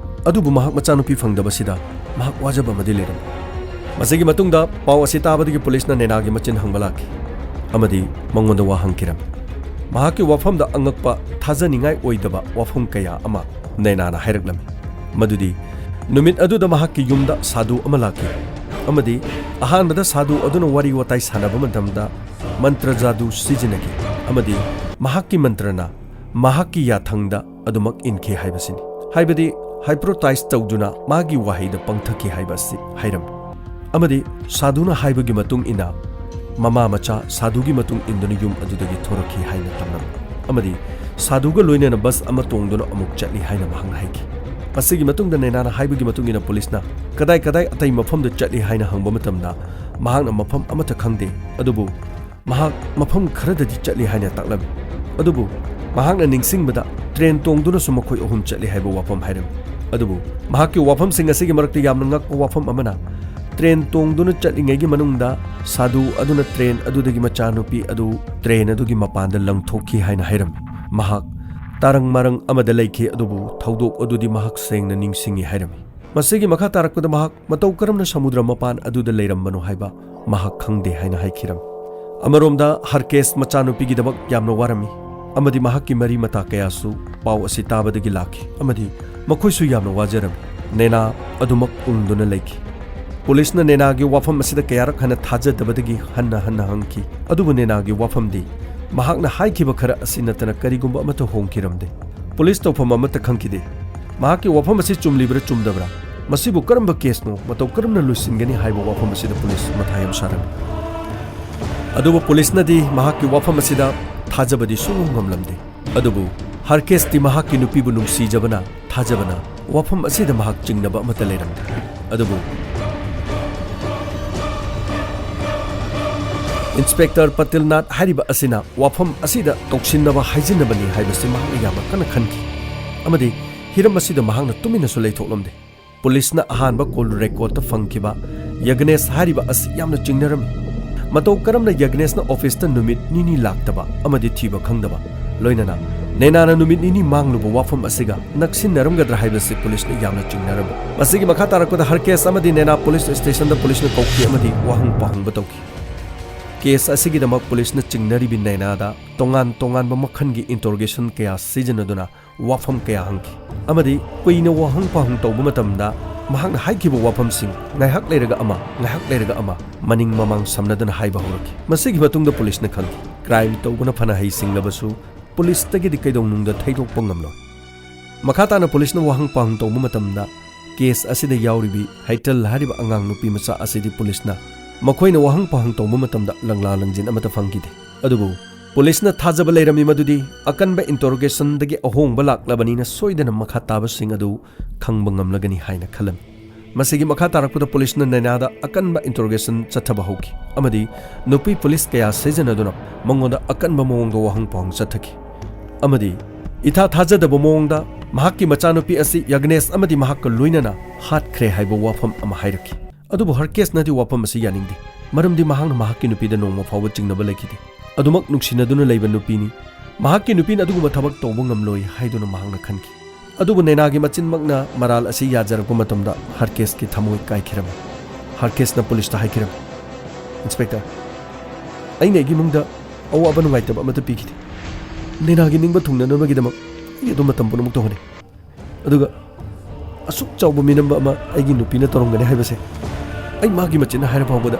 ꯑꯗꯨꯕꯨ ꯃꯍꯥꯛ ꯃꯆꯥꯅꯨꯄꯤ ꯐꯪꯗꯕꯁꯤꯗ ꯃꯍꯥꯛ ꯋꯥꯖꯕ ꯑꯃꯗꯤ ꯂꯩꯔꯝꯃꯤ꯫ ꯃꯁꯤꯒꯤ ꯃꯇꯨꯡꯗ ꯄꯥꯎ ꯑꯁꯤ ꯇꯥꯕꯗꯒꯤ ꯄꯨꯂꯤꯁꯅ ꯅꯦꯅꯥꯒꯤ ꯃꯆꯤꯟ ꯍꯪꯕ ꯂꯥꯛꯈꯤ ꯑꯃꯗꯤ ꯃꯉꯣꯟꯗ ꯋꯥ ꯍꯪꯈꯤꯔꯝꯃꯤ꯫ ꯃꯍꯥꯛꯀꯤ ꯋꯥꯐꯝꯗ ꯑꯉꯛꯄ, ꯊꯥꯖꯅꯤꯡꯉꯥꯏ ꯑꯣꯏꯗꯕ ꯋꯥꯐꯝ ꯀꯌꯥ ꯑꯃ ꯅꯦꯅꯥꯅ ꯍꯥꯏꯔꯛꯂꯝꯃꯤ, ꯃꯗꯨꯗꯤ ꯅꯨꯃꯤꯠ ꯑꯗꯨꯗ ꯃꯍꯥꯛꯀꯤ ꯌꯨꯝꯗ ꯁꯥꯗꯨ ꯑꯃ ꯂꯥꯛꯈꯤ ꯑꯃꯗꯤ ꯑꯍꯥꯟꯕꯗ ꯁꯥꯗꯨ ꯑꯗꯨꯅ ꯋꯥꯔꯤ ꯋꯥꯇꯥꯏ ꯁꯥꯟꯅꯕ ꯃꯇꯝꯗ ꯃꯟꯇ꯭ꯔ ꯖꯥꯗꯨ ꯁꯤꯖꯤꯟꯅꯈꯤ ꯑꯃꯗꯤ ꯃꯍꯥꯛꯀꯤ ꯃꯟꯇ꯭ꯔꯅ ꯃꯍꯥꯛꯀꯤ ꯌꯥꯊꯪꯗ ꯑꯗꯨꯃꯛ ꯏꯟꯈꯤ ꯍꯥꯏꯕꯁꯤꯅꯤ꯫ ꯍꯥꯏꯕꯗꯤ, ꯍꯥꯏꯄ꯭ꯔꯣꯇꯥꯏꯖ ꯇꯧꯗꯨꯅ ꯃꯥꯒꯤ ꯋꯥꯍꯩꯗ ꯄꯥꯡꯊꯛꯈꯤ ꯍꯥꯏꯕ ꯑꯁꯤ ꯍꯥꯏꯔꯝꯃꯤ꯫ ꯑꯃꯗꯤ ꯁꯥꯗꯨꯅ ꯍꯥꯏꯕꯒꯤ ꯃꯇꯨꯡ ꯏꯟꯅ ꯃꯃꯥ ꯃꯆꯥ ꯁꯥꯗꯨꯒꯤ ꯃꯇꯨꯡ ꯏꯟꯗꯨꯅ ꯌꯨꯝ ꯑꯗꯨꯗꯒꯤ ꯊꯣꯔꯛꯈꯤ ꯍꯥꯏꯅ ꯇꯝꯂꯝꯃꯤ꯫ ꯑꯃꯗꯤ ꯁꯥꯗꯨꯒ ꯂꯣꯏꯅꯅ ꯕꯁ ꯑꯃ ꯇꯣꯡꯗꯨꯅ ꯑꯃꯨꯛ ꯆꯠꯂꯤ ꯍꯥꯏꯅ ꯃꯍꯥꯛꯅ ꯍꯥꯏꯈꯤ꯫ ꯃꯁꯤꯒꯤ ꯃꯇꯨꯡꯗ ꯅꯦꯅꯥꯅ ꯍꯥꯏꯕꯒꯤ ꯃꯇꯨꯡ ꯏꯟꯅ ꯄꯨꯂꯤꯁꯅ ꯀꯗꯥꯏ ꯀꯗꯥꯏ ꯑꯇꯩ ꯃꯐꯝꯗ ꯆꯠꯂꯤ ꯍꯥꯏꯅ ꯍꯪꯕ ꯃꯇꯝꯗ ꯃꯍꯥꯛꯅ ꯃꯐꯝ ꯑꯃꯠꯇ ꯈꯪꯗꯦ, ꯑꯗꯨꯕꯨ ꯃꯍꯥꯛ ꯃꯐꯝ ꯈꯔꯗꯗꯤ ꯆꯠꯂꯤ ꯍꯥꯏꯅ ꯇꯥꯛꯂꯝꯃꯤ꯫ ꯑꯗꯨꯕꯨ ꯃꯍꯥꯛꯅ ꯅꯤꯡꯁꯤꯡꯕꯗ ꯇ꯭ꯔꯦꯟ ꯇꯣꯡꯗꯨꯅꯁꯨ ꯃꯈꯣꯏ ꯑꯍꯨꯝ ꯆꯠꯂꯤ ꯍꯥꯏꯕ ꯋꯥꯐꯝ ꯍꯥꯏꯔꯝꯃꯤ꯫ ꯑꯗꯨꯕꯨ ꯃꯍꯥꯛꯀꯤ ꯋꯥꯐꯝꯁꯤꯡ ꯑꯁꯤꯒꯤ ꯃꯔꯛꯇ ꯌꯥꯝꯅ ꯉꯛꯄ ꯋꯥꯐꯝ ꯑꯃꯅ, ꯇ꯭ꯔꯦꯟ ꯇꯣꯡꯗꯨꯅ ꯆꯠꯂꯤꯉꯩꯒꯤ ꯃꯅꯨꯡꯗ ꯁꯥꯗꯨ ꯑꯗꯨꯅ ꯇ꯭ꯔꯦꯟ ꯑꯗꯨꯗꯒꯤ ꯃꯆꯥꯅꯨꯄꯤ ꯑꯗꯨ ꯇ꯭ꯔꯦꯟ ꯑꯗꯨꯒꯤ ꯃꯄꯥꯟꯗ ꯂꯪꯊꯣꯛꯈꯤ ꯍꯥꯏꯅ ꯍꯥꯏꯔꯝꯃꯤ꯫ ꯃꯍꯥꯛ ꯇꯥꯔꯪ ꯃꯥꯔꯪ ꯑꯃꯗ ꯂꯩꯈꯤ, ꯑꯗꯨꯕꯨ ꯊꯧꯗꯣꯛ ꯑꯗꯨꯗꯤ ꯃꯍꯥꯛ ꯁꯦꯡꯅ ꯅꯤꯡꯁꯤꯡꯏ ꯍꯥꯏꯔꯝꯃꯤ꯫ ꯃꯁꯤꯒꯤ ꯃꯈꯥ ꯇꯥꯔꯛꯄꯗ ꯃꯍꯥꯛ ꯃꯇꯧ ꯀꯔꯝꯅ ꯁꯃꯨꯗ꯭ꯔ ꯃꯄꯥꯟ ꯑꯗꯨꯗ ꯂꯩꯔꯝꯕꯅꯣ ꯍꯥꯏꯕ ꯃꯍꯥꯛ ꯈꯪꯗꯦ ꯍꯥꯏꯅ ꯍꯥꯏꯈꯤꯔꯝꯃꯤ꯫ ꯑꯃꯔꯣꯝꯗ ꯍꯔꯀꯦꯁ ꯃꯆꯥꯅꯨꯄꯤꯒꯤꯗꯃꯛ ꯌꯥꯝꯅ ꯋꯥꯔꯝꯃꯤ ꯑꯃꯗꯤ ꯃꯍꯥꯛꯀꯤ ꯃꯔꯤ ꯃꯇꯥ ꯀꯌꯥꯁꯨ ꯄꯥꯎ ꯑꯁꯤ ꯇꯥꯕꯗꯒꯤ ꯂꯥꯛꯈꯤ ꯑꯃꯗꯤ ꯃꯈꯣꯏꯁꯨ ꯌꯥꯝꯅ ꯋꯥꯖꯔꯝꯃꯤ꯫ ꯅꯦꯅꯥ ꯑꯗꯨꯃꯛ ꯎꯪꯗꯨꯅ ꯂꯩꯈꯤ꯫ ꯄꯨꯂꯤꯁꯅ ꯅꯦꯅꯥꯒꯤ ꯋꯥꯐꯝ ꯑꯁꯤꯗ ꯀꯌꯥꯔꯛ ꯍꯟꯅ ꯊꯥꯖꯗꯕꯗꯒꯤ ꯍꯟꯅ ꯍꯟꯅ ꯍꯪꯈꯤ, ꯑꯗꯨꯕꯨ ꯅꯦꯅꯥꯒꯤ ꯋꯥꯐꯝꯗꯤ ꯃꯍꯥꯛꯅ ꯍꯥꯏꯈꯤꯕ ꯈꯔ ꯑꯁꯤ ꯅꯠꯇꯅ ꯀꯔꯤꯒꯨꯝꯕ ꯑꯃꯠꯇ ꯍꯣꯡꯈꯤꯔꯝꯗꯦ꯫ ꯄꯨꯂꯤꯁ ꯇꯧꯐꯝ ꯑꯃꯠꯇ ꯈꯪꯈꯤꯗꯦ꯫ ꯃꯍꯥꯛꯀꯤ ꯋꯥꯐꯝ ꯑꯁꯤ ꯆꯨꯝꯂꯤꯕ꯭ꯔꯥ ꯆꯨꯝꯗꯕ꯭ꯔꯥ, ꯃꯁꯤꯕꯨ ꯀꯔꯝꯕ ꯀꯦꯁꯅꯣ, ꯃꯇꯧ ꯀꯔꯝꯅ ꯂꯣꯏꯁꯤꯟꯒꯅꯤ ꯍꯥꯏꯕ ꯋꯥꯐꯝ ꯑꯁꯤꯗ ꯄꯨꯂꯤꯁ ꯃꯊꯥ ꯌꯥꯝ ꯁꯥꯔꯝꯃꯤ꯫ ꯑꯗꯨꯕꯨ ꯄꯨꯂꯤꯁꯅꯗꯤ ꯃꯍꯥꯛꯀꯤ ꯋꯥꯐꯝ ꯑꯁꯤꯗ ꯊꯥꯖꯕꯗꯤ ꯁꯨꯡꯉꯝ ꯉꯝꯂꯝꯗꯦ꯫ ꯑꯗꯨꯕꯨ ꯍꯔꯀꯦꯁꯇꯤ ꯃꯍꯥꯛꯀꯤ ꯅꯨꯄꯤꯕꯨ ꯅꯨꯡꯁꯤꯖꯕꯅ, ꯊꯥꯖꯕꯅ ꯋꯥꯐꯝ ꯑꯁꯤꯗ ꯃꯍꯥꯛ ꯆꯤꯡꯅꯕ ꯑꯃꯠꯇ ꯂꯩꯔꯝꯗꯦ꯫ ꯑꯗꯨꯕꯨ ꯏꯟꯁꯄꯦꯛꯇꯔ ꯄꯇꯤꯜꯅꯥꯊ ꯍꯥꯏꯔꯤꯕ ꯑꯁꯤꯅ ꯋꯥꯐꯝ ꯑꯁꯤꯗ ꯇꯧꯁꯤꯟꯅꯕ ꯍꯥꯏꯖꯤꯟꯅꯕꯅꯤ ꯍꯥꯏꯕꯁꯤ ꯃꯍꯥꯛꯅ ꯌꯥꯝꯅ ꯀꯟꯅ ꯈꯟꯈꯤ, ꯑꯃꯗꯤ ꯍꯤꯔꯝ ꯑꯁꯤꯗ ꯃꯍꯥꯛꯅ ꯇꯨꯃꯤꯟꯅꯁꯨ ꯂꯩꯊꯣꯛꯂꯝꯗꯦ꯫ ꯄꯨꯂꯤꯁꯅ ꯑꯍꯥꯟꯕ ꯀꯣꯜ ꯔꯦꯀꯣꯔꯗꯇ ꯐꯪꯈꯤꯕ ꯌꯒꯅꯦꯁ ꯍꯥꯏꯔꯤꯕ ꯑꯁꯤ ꯌꯥꯝꯅ ꯆꯤꯡꯅꯔꯝꯃꯤ꯫ ꯃꯇꯧ ꯀꯔꯝꯅ ꯌꯒꯅꯦꯁꯅ ꯑꯣꯐꯤꯁꯇ ꯅꯨꯃꯤꯠ ꯅꯤꯅꯤ ꯂꯥꯛꯇꯕ ꯑꯃꯗꯤ ꯊꯤꯕ ꯈꯪꯗꯕ, ꯂꯣꯏꯅꯅ ꯅꯦꯅꯥꯅ ꯅꯨꯃꯤꯠ ꯅꯤꯅꯤ ꯃꯥꯡꯂꯨꯕ ꯋꯥꯐꯝ ꯑꯁꯤꯒ ꯅꯛꯁꯤꯟꯅꯔꯝꯒꯗ꯭ꯔꯥ ꯍꯥꯏꯕꯁꯤ ꯄꯨꯂꯤꯁꯅ ꯌꯥꯝꯅ ꯆꯤꯡꯅꯔꯝꯃꯤ꯫ ꯃꯁꯤꯒꯤ ꯃꯈꯥ ꯇꯥꯔꯛꯄꯗ ꯍꯔꯀꯦꯁ ꯑꯃꯗꯤ ꯅꯦꯅꯥ ꯄꯨꯂꯤꯁ ꯁ꯭ꯇꯦꯁꯟꯗ ꯄꯨꯂꯤꯁꯅ ꯀꯧꯈꯤ ꯑꯃꯗꯤ ꯋꯥꯍꯪ ꯄꯥꯎꯍꯪꯕ ꯇꯧꯈꯤ꯫ ꯀꯦꯁ ꯑꯁꯤꯒꯤꯗꯃꯛ ꯄꯨꯂꯤꯁꯅ ꯆꯤꯡꯅꯔꯤꯕꯤ ꯅꯦꯅꯥꯗ ꯇꯣꯉꯥꯟ ꯇꯣꯉꯥꯟꯕ ꯃꯈꯜꯒꯤ ꯏꯟꯇꯔꯣꯒꯦꯁꯟ ꯀꯌꯥ ꯁꯤꯖꯤꯟꯅꯗꯨꯅ ꯋꯥꯐꯝ ꯀꯌꯥ ꯍꯪꯈꯤ, ꯑꯃꯗꯤ ꯀꯨꯏꯅ ꯋꯥꯍꯪ ꯄꯥꯎꯍꯪ ꯇꯧꯕ ꯃꯇꯝꯗ ꯃꯍꯥꯛꯅ ꯍꯥꯏꯈꯤꯕ ꯋꯥꯐꯝꯁꯤꯡ ꯉꯥꯏꯍꯥꯛ ꯂꯩꯔꯒ ꯑꯃ, ꯉꯥꯏꯍꯥꯛ ꯂꯩꯔꯒ ꯑꯃ, ꯃꯅꯤꯡ ꯃꯃꯥꯡ ꯁꯝꯅꯗꯨꯅ ꯍꯥꯏꯕ ꯍꯧꯔꯛꯈꯤ꯫ ꯃꯁꯤꯒꯤ ꯃꯇꯨꯡꯗ ꯄꯨꯂꯤꯁꯅ ꯈꯪꯈꯤ, ꯀ꯭ꯔꯥꯏꯝ ꯇꯧꯕꯅ ꯐꯅ ꯍꯩꯁꯤꯡꯂꯕꯁꯨ ꯄꯨꯂꯤꯁꯇꯒꯤꯗꯤ ꯀꯩꯗꯧꯅꯨꯡꯗ ꯊꯩꯗꯣꯛꯄ ꯉꯝꯂꯣꯏ꯫ ꯃꯈꯥ ꯇꯥꯅ ꯄꯨꯂꯤꯁꯅ ꯋꯥꯍꯪ ꯄꯥꯎꯍꯪ ꯇꯧꯕ ꯃꯇꯝꯗ ꯀꯦꯁ ꯑꯁꯤꯗ ꯌꯥꯎꯔꯤꯕꯤ ꯍꯩꯇꯜ ꯍꯥꯏꯔꯤꯕ ꯑꯉꯥꯡ ꯅꯨꯄꯤ ꯃꯆꯥ ꯑꯁꯤꯗꯤ ꯄꯨꯂꯤꯁꯅ ꯃꯈꯣꯏꯅ ꯋꯥꯍꯪ ꯄꯥꯎꯍꯪ ꯇꯧꯕ ꯃꯇꯝꯗ ꯂꯪꯂꯥ ꯂꯪꯖꯤꯟ ꯑꯃꯠꯇ ꯐꯪꯈꯤꯗꯦ꯫ ꯑꯗꯨꯕꯨ ꯄꯨꯂꯤꯁꯅ ꯊꯥꯖꯕ ꯂꯩꯔꯝꯃꯤ ꯃꯗꯨꯗꯤ ꯑꯀꯟꯕ ꯏꯟꯇꯔꯣꯒꯦꯁꯟꯗꯒꯤ ꯑꯍꯣꯡꯕ ꯂꯥꯛꯂꯕꯅꯤꯅ ꯁꯣꯏꯗꯅ ꯃꯈꯥ ꯇꯥꯕꯁꯤꯡ ꯑꯗꯨ ꯈꯪꯕ ꯉꯝꯂꯒꯅꯤ ꯍꯥꯏꯅ ꯈꯜꯂꯝꯃꯤ꯫ ꯃꯁꯤꯒꯤ ꯃꯈꯥ ꯇꯥꯔꯛꯄꯗ ꯄꯨꯂꯤꯁꯅ ꯅꯦꯅꯥꯗ ꯑꯀꯟꯕ ꯏꯟꯇꯔꯣꯒꯦꯁꯟ ꯆꯠꯊꯕ ꯍꯧꯈꯤ ꯑꯃꯗꯤ ꯅꯨꯄꯤ ꯄꯨꯂꯤꯁ ꯀꯌꯥ ꯁꯤꯖꯤꯟꯅꯗꯨꯅ ꯃꯉꯣꯟꯗ ꯑꯀꯟꯕ ꯃꯑꯣꯡꯗ ꯋꯥꯍꯪ ꯄꯥꯎꯍꯪ ꯆꯠꯊꯈꯤ꯫ ꯑꯃꯗꯤ ꯏꯊꯥ ꯊꯥꯖꯗꯕ ꯃꯑꯣꯡꯗ ꯃꯍꯥꯛꯀꯤ ꯃꯆꯥꯅꯨꯄꯤ ꯑꯁꯤ ꯌꯒꯅꯦꯁ ꯑꯃꯗꯤ ꯃꯍꯥꯛꯀ ꯂꯣꯏꯅꯅ ꯍꯥꯠꯈ꯭ꯔꯦ ꯍꯥꯏꯕ ꯋꯥꯐꯝ ꯑꯃ ꯍꯥꯏꯔꯛꯈꯤ꯫ ꯑꯗꯨꯕꯨ ꯍꯔꯀꯦꯁꯅꯗꯤ ꯋꯥꯐꯝ ꯑꯁꯤ ꯌꯥꯅꯤꯡꯗꯦ, ꯃꯔꯝꯗꯤ ꯃꯍꯥꯛꯅ ꯃꯍꯥꯛꯀꯤ ꯅꯨꯄꯤꯗ ꯅꯣꯡꯃ ꯐꯥꯎꯕ ꯆꯤꯡꯅꯕ ꯂꯩꯈꯤꯗꯦ꯫ ꯑꯗꯨꯃꯛ ꯅꯨꯡꯁꯤꯅꯗꯨꯅ ꯂꯩꯕ ꯅꯨꯄꯤꯅꯤ, ꯃꯍꯥꯛꯀꯤ ꯅꯨꯄꯤꯅ ꯑꯗꯨꯒꯨꯝꯕ ꯊꯕꯛ ꯇꯧꯕ ꯉꯝꯂꯣꯏ ꯍꯥꯏꯗꯨꯅ ꯃꯍꯥꯛꯅ ꯈꯟꯈꯤ꯫ ꯑꯗꯨꯕꯨ ꯅꯦꯅꯥꯒꯤ ꯃꯆꯤꯟꯃꯛꯅ ꯃꯔꯥꯜ ꯑꯁꯤ ꯌꯥꯖꯔꯛꯄ ꯃꯇꯝꯗ ꯍꯔꯀꯦꯁꯀꯤ ꯊꯃꯣꯏ ꯀꯥꯏꯈꯤꯔꯝꯃꯤ꯫ ꯍꯔꯀꯦꯁꯅ ꯄꯨꯂꯤꯁꯇ ꯍꯥꯏꯈꯤꯔꯝꯃꯤ, "ꯏꯟꯁꯄꯦꯛꯇꯔ, ꯑꯩꯅ ꯑꯩꯒꯤ ꯏꯃꯨꯡꯗ ꯑꯋꯥꯕ ꯅꯨꯡꯉꯥꯏꯇꯕ ꯑꯃꯠꯇ ꯄꯤꯈꯤꯗꯦ꯫ ꯅꯦꯅꯥꯒꯤ ꯅꯤꯡꯕ ꯊꯨꯡꯅꯅꯕꯒꯤꯗꯃꯛ ꯑꯩ ꯑꯗꯨꯝ ꯃꯇꯝ ꯄꯨꯝꯅꯃꯛꯇ ꯍꯣꯠꯅꯩ꯫ ꯑꯗꯨꯒ ꯑꯁꯨꯛ ꯆꯥꯎꯕ ꯃꯤꯅꯝꯕ ꯑꯃ ꯑꯩꯒꯤ ꯅꯨꯄꯤꯅ ꯇꯧꯔꯝꯒꯅꯤ ꯍꯥꯏꯕꯁꯦ ꯑꯩ ꯃꯥꯒꯤ ꯃꯆꯤꯟꯅ ꯍꯥꯏꯔ ꯐꯥꯎꯕꯗ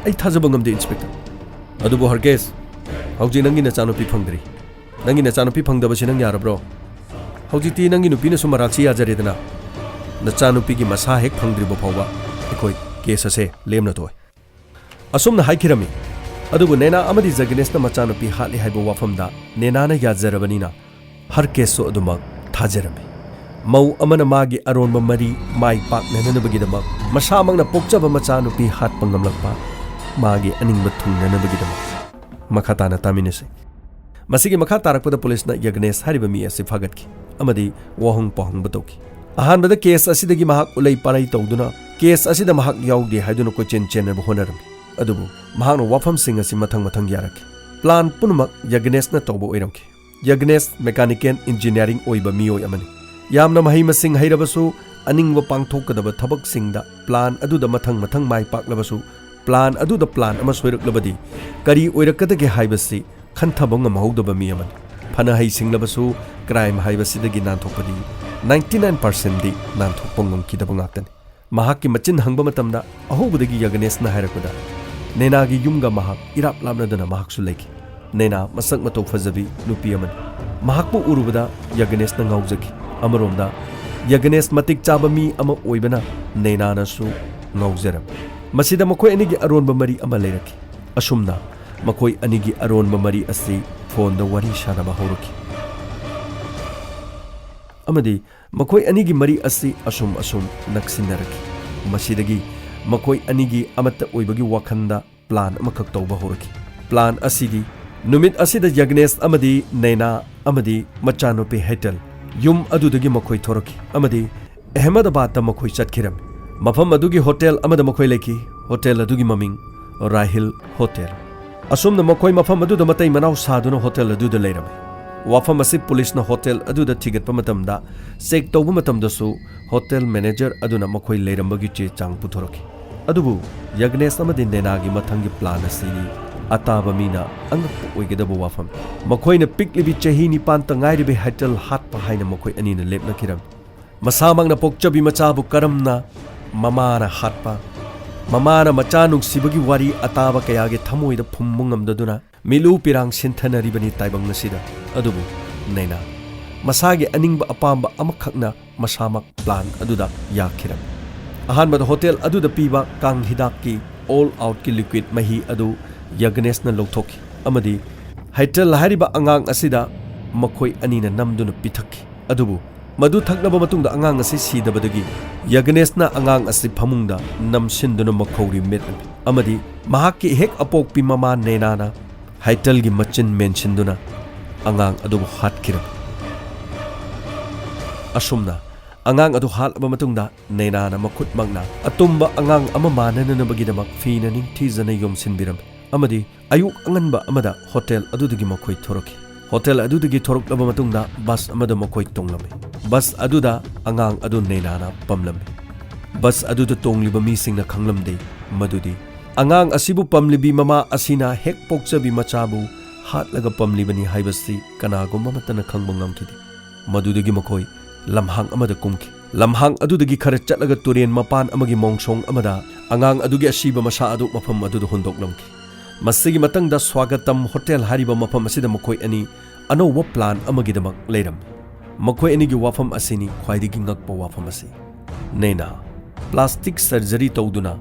ꯑꯩ ꯊꯥꯖꯕ ꯉꯝꯗꯦ, ꯏꯟꯁꯄꯦꯛꯇꯔ꯫" "ꯑꯗꯨꯕꯨ ꯍꯔꯀꯦꯁ, ꯍꯧꯖꯤꯛ ꯅꯪꯒꯤ ꯅꯆꯥꯅꯨꯄꯤ ꯐꯪꯗ꯭ꯔꯤ꯫ ꯅꯪꯒꯤ ꯅꯆꯥꯅꯨꯄꯤ ꯐꯪꯗꯕꯁꯤ ꯅꯪ ꯌꯥꯔꯕ꯭ꯔꯣ? ꯍꯧꯖꯤꯛꯇꯤ ꯅꯪꯒꯤ ꯅꯨꯄꯤꯅꯁꯨ ꯃꯔꯥꯜꯁꯤ ꯌꯥꯖꯔꯦꯗꯅ꯫ ꯅꯆꯥꯅꯨꯄꯤꯒꯤ ꯃꯁꯥ ꯍꯦꯛ ꯐꯪꯗ꯭ꯔꯤꯕ ꯐꯥꯎꯕ ꯑꯩꯈꯣꯏ ꯀꯦꯁ ꯑꯁꯦ ꯂꯦꯝꯅ ꯇꯣꯛꯑꯣꯏ꯫" ꯑꯁꯨꯝꯅ ꯍꯥꯏꯈꯤꯔꯝꯃꯤ꯫ ꯑꯗꯨꯕꯨ ꯅꯦꯅꯥ ꯑꯃꯗꯤ ꯖꯒꯅꯦꯁꯅ ꯃꯆꯥꯅꯨꯄꯤ ꯍꯥꯠꯂꯤ ꯍꯥꯏꯕ ꯋꯥꯐꯝꯗ ꯅꯦꯅꯥꯅ ꯌꯥꯖꯔꯕꯅꯤꯅ ꯍꯔꯀꯦꯁꯁꯨ ꯑꯗꯨꯃꯛ ꯊꯥꯖꯔꯝꯃꯤ꯫ ꯃꯧ ꯑꯃꯅ ꯃꯥꯒꯤ ꯑꯔꯣꯟꯕ ꯃꯔꯤ ꯃꯥꯏ ꯄꯥꯛꯅꯅꯕꯒꯤꯗꯃꯛ ꯃꯁꯥꯃꯛꯅ ꯄꯣꯛꯆꯕ ꯃꯆꯥꯅꯨꯄꯤ ꯍꯥꯠꯄ ꯉꯝꯂꯛꯄ, ꯃꯥꯒꯤ ꯑꯅꯤꯡꯕ ꯊꯨꯡꯅꯅꯕꯒꯤꯗꯃꯛ꯫ ꯃꯈꯥ ꯇꯥꯅ ꯇꯥꯃꯤꯟꯅꯁꯤ꯫ ꯃꯁꯤꯒꯤ ꯃꯈꯥ ꯇꯥꯔꯛꯄꯗ ꯄꯨꯂꯤꯁꯅ ꯌꯒꯅꯦꯁ ꯍꯥꯏꯔꯤꯕ ꯃꯤ ꯑꯁꯤ ꯐꯥꯒꯠꯈꯤ ꯑꯃꯗꯤ ꯋꯥꯍꯪ ꯄꯥꯎꯍꯪꯕ ꯇꯧꯈꯤ꯫ ꯑꯍꯥꯟꯕꯗ ꯀꯦꯁ ꯑꯁꯤꯗꯒꯤ ꯃꯍꯥꯛ ꯎꯂꯩ ꯄꯥꯂꯩ ꯇꯧꯗꯨꯅ ꯀꯦꯁ ꯑꯁꯤꯗ ꯃꯍꯥꯛ ꯌꯥꯎꯗꯦ ꯍꯥꯏꯗꯨꯅ ꯀꯣꯏꯆꯦꯟ ꯆꯦꯟꯅꯕ ꯍꯣꯠꯅꯔꯝꯃꯤ꯫ ꯑꯗꯨꯕꯨ ꯃꯍꯥꯛꯅ ꯋꯥꯐꯝꯁꯤꯡ ꯑꯁꯤ ꯃꯊꯪ ꯃꯊꯪ ꯌꯥꯔꯛꯈꯤ꯫ ꯄ꯭ꯂꯥꯟ ꯄꯨꯝꯅꯃꯛ ꯌꯒꯅꯦꯁꯅ ꯇꯧꯕ ꯑꯣꯏꯔꯝꯈꯤ꯫ ꯌꯒꯅꯦꯁ ꯃꯦꯀꯥꯅꯤꯀꯦꯜ ꯏꯟꯖꯤꯅꯤꯌꯥꯔꯤꯡ ꯑꯣꯏꯕ ꯃꯤꯑꯣꯏ ꯑꯃꯅꯤ꯫ ꯌꯥꯝꯅ ꯃꯍꯩ ꯃꯁꯤꯡ ꯍꯩꯔꯕꯁꯨ, ꯑꯅꯤꯡꯕ ꯄꯥꯡꯊꯣꯛꯀꯗꯕ ꯊꯕꯛꯁꯤꯡꯗ ꯄ꯭ꯂꯥꯟ ꯑꯗꯨꯗ ꯃꯊꯪ ꯃꯊꯪ ꯃꯥꯏ ꯄꯥꯛꯂꯕꯁꯨ, ꯄ꯭ꯂꯥꯟ ꯑꯗꯨꯗ ꯄ꯭ꯂꯥꯟ ꯑꯃ ꯁꯣꯏꯔꯛꯂꯕꯗꯤ ꯀꯔꯤ ꯑꯣꯏꯔꯛꯀꯗꯒꯦ ꯍꯥꯏꯕꯁꯤ ꯈꯟꯊꯕ ꯉꯝꯍꯧꯗꯕ ꯃꯤ ꯑꯃꯅꯤ꯫ ꯐꯅ ꯍꯩꯁꯤꯡꯂꯕꯁꯨ, ꯀ꯭ꯔꯥꯏꯝ ꯍꯥꯏꯕꯁꯤꯗꯒꯤ ꯅꯥꯟꯊꯣꯛꯄꯗꯤ ninety nine percentꯗꯤ ꯅꯥꯟꯊꯣꯛꯄ ꯉꯝꯈꯤꯗꯕ ꯉꯥꯛꯇꯅꯤ꯫ ꯃꯍꯥꯛꯀꯤ ꯃꯆꯤꯟ ꯍꯪꯕ ꯃꯇꯝꯗ ꯑꯍꯧꯕꯗꯒꯤ ꯌꯒꯅꯦꯁꯅ ꯍꯥꯏꯔꯛꯄꯗ, ꯅꯦꯅꯥꯒꯤ ꯌꯨꯝꯒ ꯃꯍꯥꯛ ꯏꯔꯥꯞ ꯂꯥꯞꯅꯗꯅ ꯃꯍꯥꯛꯁꯨ ꯂꯩꯈꯤ꯫ ꯅꯦꯅꯥ ꯃꯁꯛ ꯃꯇꯧ ꯐꯖꯕꯤ ꯅꯨꯄꯤ ꯑꯃꯅꯤ꯫ ꯃꯍꯥꯛꯄꯨ ꯎꯔꯨꯕꯗ ꯌꯒꯅꯦꯁꯅ ꯉꯥꯎꯖꯈꯤ꯫ ꯑꯃꯔꯣꯝꯗ, ꯌꯒꯅꯦꯁ ꯃꯇꯤꯛ ꯆꯥꯕ ꯃꯤ ꯑꯃ ꯑꯣꯏꯕꯅ ꯅꯦꯅꯥꯅꯁꯨ ꯉꯥꯎꯖꯔꯝꯃꯤ꯫ ꯃꯁꯤꯗ ꯃꯈꯣꯏ ꯑꯅꯤꯒꯤ ꯑꯔꯣꯟꯕ ꯃꯔꯤ ꯑꯃ ꯂꯩꯔꯛꯈꯤ꯫ ꯑꯁꯨꯝꯅ ꯃꯈꯣꯏ ꯑꯅꯤꯒꯤ ꯑꯔꯣꯟꯕ ꯃꯔꯤ ꯑꯁꯤ ꯐꯣꯟꯗ ꯋꯥꯔꯤ ꯁꯥꯅꯕ ꯍꯧꯔꯛꯈꯤ꯫ ꯑꯃꯗꯤ ꯃꯈꯣꯏ ꯑꯅꯤꯒꯤ ꯃꯔꯤ ꯑꯁꯤ ꯑꯁꯨꯝ ꯑꯁꯨꯝ ꯅꯛꯁꯤꯟꯅꯔꯛꯈꯤ꯫ ꯃꯁꯤꯗꯒꯤ ꯃꯈꯣꯏ ꯑꯅꯤꯒꯤ ꯑꯃꯠꯇ ꯑꯣꯏꯕꯒꯤ ꯋꯥꯈꯜꯗ ꯄ꯭ꯂꯥꯟ ꯑꯃꯈꯛ ꯇꯧꯕ ꯍꯧꯔꯛꯈꯤ꯫ ꯄ꯭ꯂꯥꯟ ꯑꯁꯤꯗꯤ, ꯅꯨꯃꯤꯠ ꯑꯁꯤꯗ ꯌꯒꯅꯦꯁ ꯑꯃꯗꯤ ꯅꯦꯅꯥ ꯑꯃꯗꯤ ꯃꯆꯥꯅꯨꯄꯤ ꯍꯦꯇꯜ ꯌꯨꯝ ꯑꯗꯨꯗꯒꯤ ꯃꯈꯣꯏ ꯊꯣꯔꯛꯈꯤ ꯑꯃꯗꯤ ꯑꯍꯃꯗꯕꯥꯗꯇ ꯃꯈꯣꯏ ꯆꯠꯈꯤꯔꯝꯃꯤ꯫ ꯃꯐꯝ ꯑꯗꯨꯒꯤ ꯍꯣꯇꯦꯜ ꯑꯃꯗ ꯃꯈꯣꯏ ꯂꯩꯈꯤ꯫ ꯍꯣꯇꯦꯜ ꯑꯗꯨꯒꯤ ꯃꯃꯤꯡ ꯔꯥꯍꯤꯜ ꯍꯣꯇꯦꯜ꯫ ꯑꯁꯨꯝꯅ ꯃꯈꯣꯏ ꯃꯐꯝ ꯑꯗꯨꯗ ꯃꯇꯩ ꯃꯅꯥꯎ ꯁꯥꯗꯨꯅ ꯍꯣꯇꯦꯜ ꯑꯗꯨꯗ ꯂꯩꯔꯝꯃꯤ꯫ ꯋꯥꯐꯝ ꯑꯁꯤ ꯄꯨꯂꯤꯁꯅ ꯍꯣꯇꯦꯜ ꯑꯗꯨꯗ ꯊꯤꯒꯠꯄ ꯃꯇꯝꯗ, ꯆꯦꯛ ꯇꯧꯕ ꯃꯇꯝꯗꯁꯨ ꯍꯣꯇꯦꯜ ꯃꯦꯅꯦꯖꯔ ꯑꯗꯨꯅ ꯃꯈꯣꯏ ꯂꯩꯔꯝꯕꯒꯤ ꯆꯦ ꯆꯥꯡ ꯄꯨꯊꯣꯔꯛꯈꯤ꯫ ꯑꯗꯨꯕꯨ ꯌꯒꯅꯦꯁ ꯑꯃꯗꯤ ꯅꯦꯅꯥꯒꯤ ꯃꯊꯪꯒꯤ ꯄ꯭ꯂꯥꯟ ꯑꯁꯤꯗꯤ ꯑꯇꯥꯕ ꯃꯤꯅ ꯑꯉꯛꯄ ꯑꯣꯏꯒꯗꯕ ꯋꯥꯐꯝ꯫ ꯃꯈꯣꯏꯅ ꯄꯤꯛꯂꯤꯕꯤ ꯆꯍꯤ ꯅꯤꯄꯥꯟꯇ ꯉꯥꯏꯔꯤꯕꯤ ꯍꯦꯇꯜ ꯍꯥꯠꯄ ꯍꯥꯏꯅ ꯃꯈꯣꯏ ꯑꯅꯤꯅ ꯂꯦꯞꯅꯈꯤꯔꯝꯃꯤ꯫ ꯃꯁꯥꯃꯛꯅ ꯄꯣꯛꯆꯕꯤ ꯃꯆꯥꯕꯨ ꯀꯔꯝꯅ ꯃꯃꯥꯅ ꯍꯥꯠꯄ, ꯃꯃꯥꯅ ꯃꯆꯥ ꯅꯨꯡꯁꯤꯕꯒꯤ ꯋꯥꯔꯤ ꯑꯇꯥꯕ ꯀꯌꯥꯒꯤ ꯊꯃꯣꯏꯗ ꯐꯨꯝꯕ ꯉꯝꯗꯗꯨꯅ ꯃꯤꯠꯂꯨ ꯄꯤꯔꯥꯡ ꯁꯤꯟꯊꯅꯔꯤꯕꯅꯤ ꯇꯥꯏꯕꯪ ꯑꯁꯤꯗ꯫ ꯑꯗꯨꯕꯨ ꯅꯦꯅꯥ ꯃꯁꯥꯒꯤ ꯑꯅꯤꯡꯕ ꯑꯄꯥꯝꯕ ꯑꯃꯈꯛꯅ ꯃꯁꯥꯃꯛ ꯄ꯭ꯂꯥꯟ ꯑꯗꯨꯗ ꯌꯥꯈꯤꯔꯝꯃꯤ꯫ ꯑꯍꯥꯟꯕꯗ ꯍꯣꯇꯦꯜ ꯑꯗꯨꯗ ꯄꯤꯕ ꯀꯥꯡ ꯍꯤꯗꯥꯛꯀꯤ ꯑꯣꯜ ꯑꯥꯎꯠꯀꯤ ꯂꯤꯀ꯭ꯋꯤꯠ ꯃꯍꯤ ꯑꯗꯨ ꯌꯒꯅꯦꯁꯅ ꯂꯧꯊꯣꯛꯈꯤ ꯑꯃꯗꯤ ꯍꯩꯇ꯭ꯔꯦꯜ ꯍꯥꯏꯔꯤꯕ ꯑꯉꯥꯡ ꯑꯁꯤꯗ ꯃꯈꯣꯏ ꯑꯅꯤꯅ ꯅꯝꯗꯨꯅ ꯄꯤꯊꯛꯈꯤ꯫ ꯑꯗꯨꯕꯨ ꯃꯗꯨ ꯊꯛꯂꯕ ꯃꯇꯨꯡꯗ ꯑꯉꯥꯡ ꯑꯁꯤ ꯁꯤꯗꯕꯗꯒꯤ ꯌꯒꯅꯦꯁꯅ ꯑꯉꯥꯡ ꯑꯁꯤ ꯐꯃꯨꯡꯗ ꯅꯝꯁꯤꯟꯗꯨꯅ ꯃꯈꯧꯔꯤ ꯃꯦꯠꯂꯝꯃꯤ ꯑꯃꯗꯤ ꯃꯍꯥꯛꯀꯤ ꯍꯦꯛ ꯑꯄꯣꯛꯄꯤ ꯃꯃꯥ ꯅꯦꯅꯥꯅ ꯍꯥꯏꯇꯜꯒꯤ ꯃꯆꯤꯟ ꯃꯦꯟꯁꯤꯟꯗꯨꯅ ꯑꯉꯥꯡ ꯑꯗꯨꯕꯨ ꯍꯥꯠꯈꯤꯔꯝꯃꯤ꯫ ꯑꯁꯨꯝꯅ ꯑꯉꯥꯡ ꯑꯗꯨ ꯍꯥꯠꯂꯕ ꯃꯇꯨꯡꯗ ꯅꯦꯅꯥꯅ ꯃꯈꯨꯠꯃꯛꯅ ꯑꯇꯨꯝꯕ ꯑꯉꯥꯡ ꯑꯃ ꯃꯥꯟꯅꯅꯅꯕꯒꯤꯗꯃꯛ ꯐꯤꯅ ꯅꯤꯡꯊꯤꯖꯅ ꯌꯣꯝꯁꯤꯟꯕꯤꯔꯝꯃꯤ ꯑꯃꯗꯤ ꯑꯌꯨꯛ ꯑꯉꯟꯕ ꯑꯃꯗ ꯍꯣꯇꯦꯜ ꯑꯗꯨꯗꯒꯤ ꯃꯈꯣꯏ ꯊꯣꯔꯛꯈꯤ꯫ ꯍꯣꯇꯦꯜ ꯑꯗꯨꯗꯒꯤ ꯊꯣꯔꯛꯂꯕ ꯃꯇꯨꯡꯗ ꯕꯁ ꯑꯃꯗ ꯃꯈꯣꯏ ꯇꯣꯡꯂꯝꯃꯤ꯫ ꯕꯁ ꯑꯗꯨꯗ ꯑꯉꯥꯡ ꯑꯗꯨ ꯅꯦꯅꯥꯅ ꯄꯝꯂꯝꯃꯤ꯫ ꯕꯁ ꯑꯗꯨꯗ ꯇꯣꯡꯂꯤꯕ ꯃꯤꯁꯤꯡꯅ ꯈꯪꯂꯝꯗꯦ ꯃꯗꯨꯗꯤ ꯑꯉꯥꯡ ꯑꯁꯤꯕꯨ ꯄꯝꯂꯤꯕꯤ ꯃꯃꯥ ꯑꯁꯤꯅ ꯍꯦꯛ ꯄꯣꯛꯆꯕꯤ ꯃꯆꯥꯕꯨ ꯍꯥꯠꯂꯒ ꯄꯝꯂꯤꯕꯅꯤ ꯍꯥꯏꯕꯁꯤ ꯀꯅꯥꯒꯨꯝꯕ ꯑꯃꯠꯇꯅ ꯈꯪꯕ ꯉꯝꯈꯤꯗꯦ꯫ ꯃꯗꯨꯗꯒꯤ ꯃꯈꯣꯏ ꯂꯝꯍꯥꯡ ꯑꯃꯗ ꯀꯨꯝꯈꯤ꯫ ꯂꯝꯍꯥꯡ ꯑꯗꯨꯗꯒꯤ ꯈꯔ ꯆꯠꯂꯒ ꯇꯨꯔꯦꯟ ꯃꯄꯥꯟ ꯑꯃꯒꯤ ꯃꯣꯡꯁꯣꯡ ꯑꯃꯗ ꯑꯉꯥꯡ ꯑꯗꯨꯒꯤ ꯑꯁꯤꯕ ꯃꯁꯥ ꯑꯗꯨ ꯃꯐꯝ ꯑꯗꯨꯗ ꯍꯨꯟꯗꯣꯛꯂꯝꯈꯤ꯫ ꯃꯁꯤꯒꯤ ꯃꯇꯪꯗ ꯁ꯭ꯋꯥꯒꯇꯝ ꯍꯣꯇꯦꯜ ꯍꯥꯏꯔꯤꯕ ꯃꯐꯝ ꯑꯁꯤꯗ ꯃꯈꯣꯏ ꯑꯅꯤ ꯑꯅꯧꯕ ꯄ꯭ꯂꯥꯟ ꯑꯃꯒꯤꯗꯃꯛ ꯂꯩꯔꯝꯃꯤ꯫ ꯃꯈꯣꯏ ꯑꯅꯤꯒꯤ ꯋꯥꯐꯝ ꯑꯁꯤꯅꯤ ꯈ꯭ꯋꯥꯏꯗꯒꯤ ꯉꯛꯄ ꯋꯥꯐꯝ ꯑꯁꯤ꯫ ꯅꯦꯅꯥ ꯄ꯭ꯂꯥꯁꯇꯤꯛ ꯁꯔꯖꯔꯤ ꯇꯧꯗꯨꯅ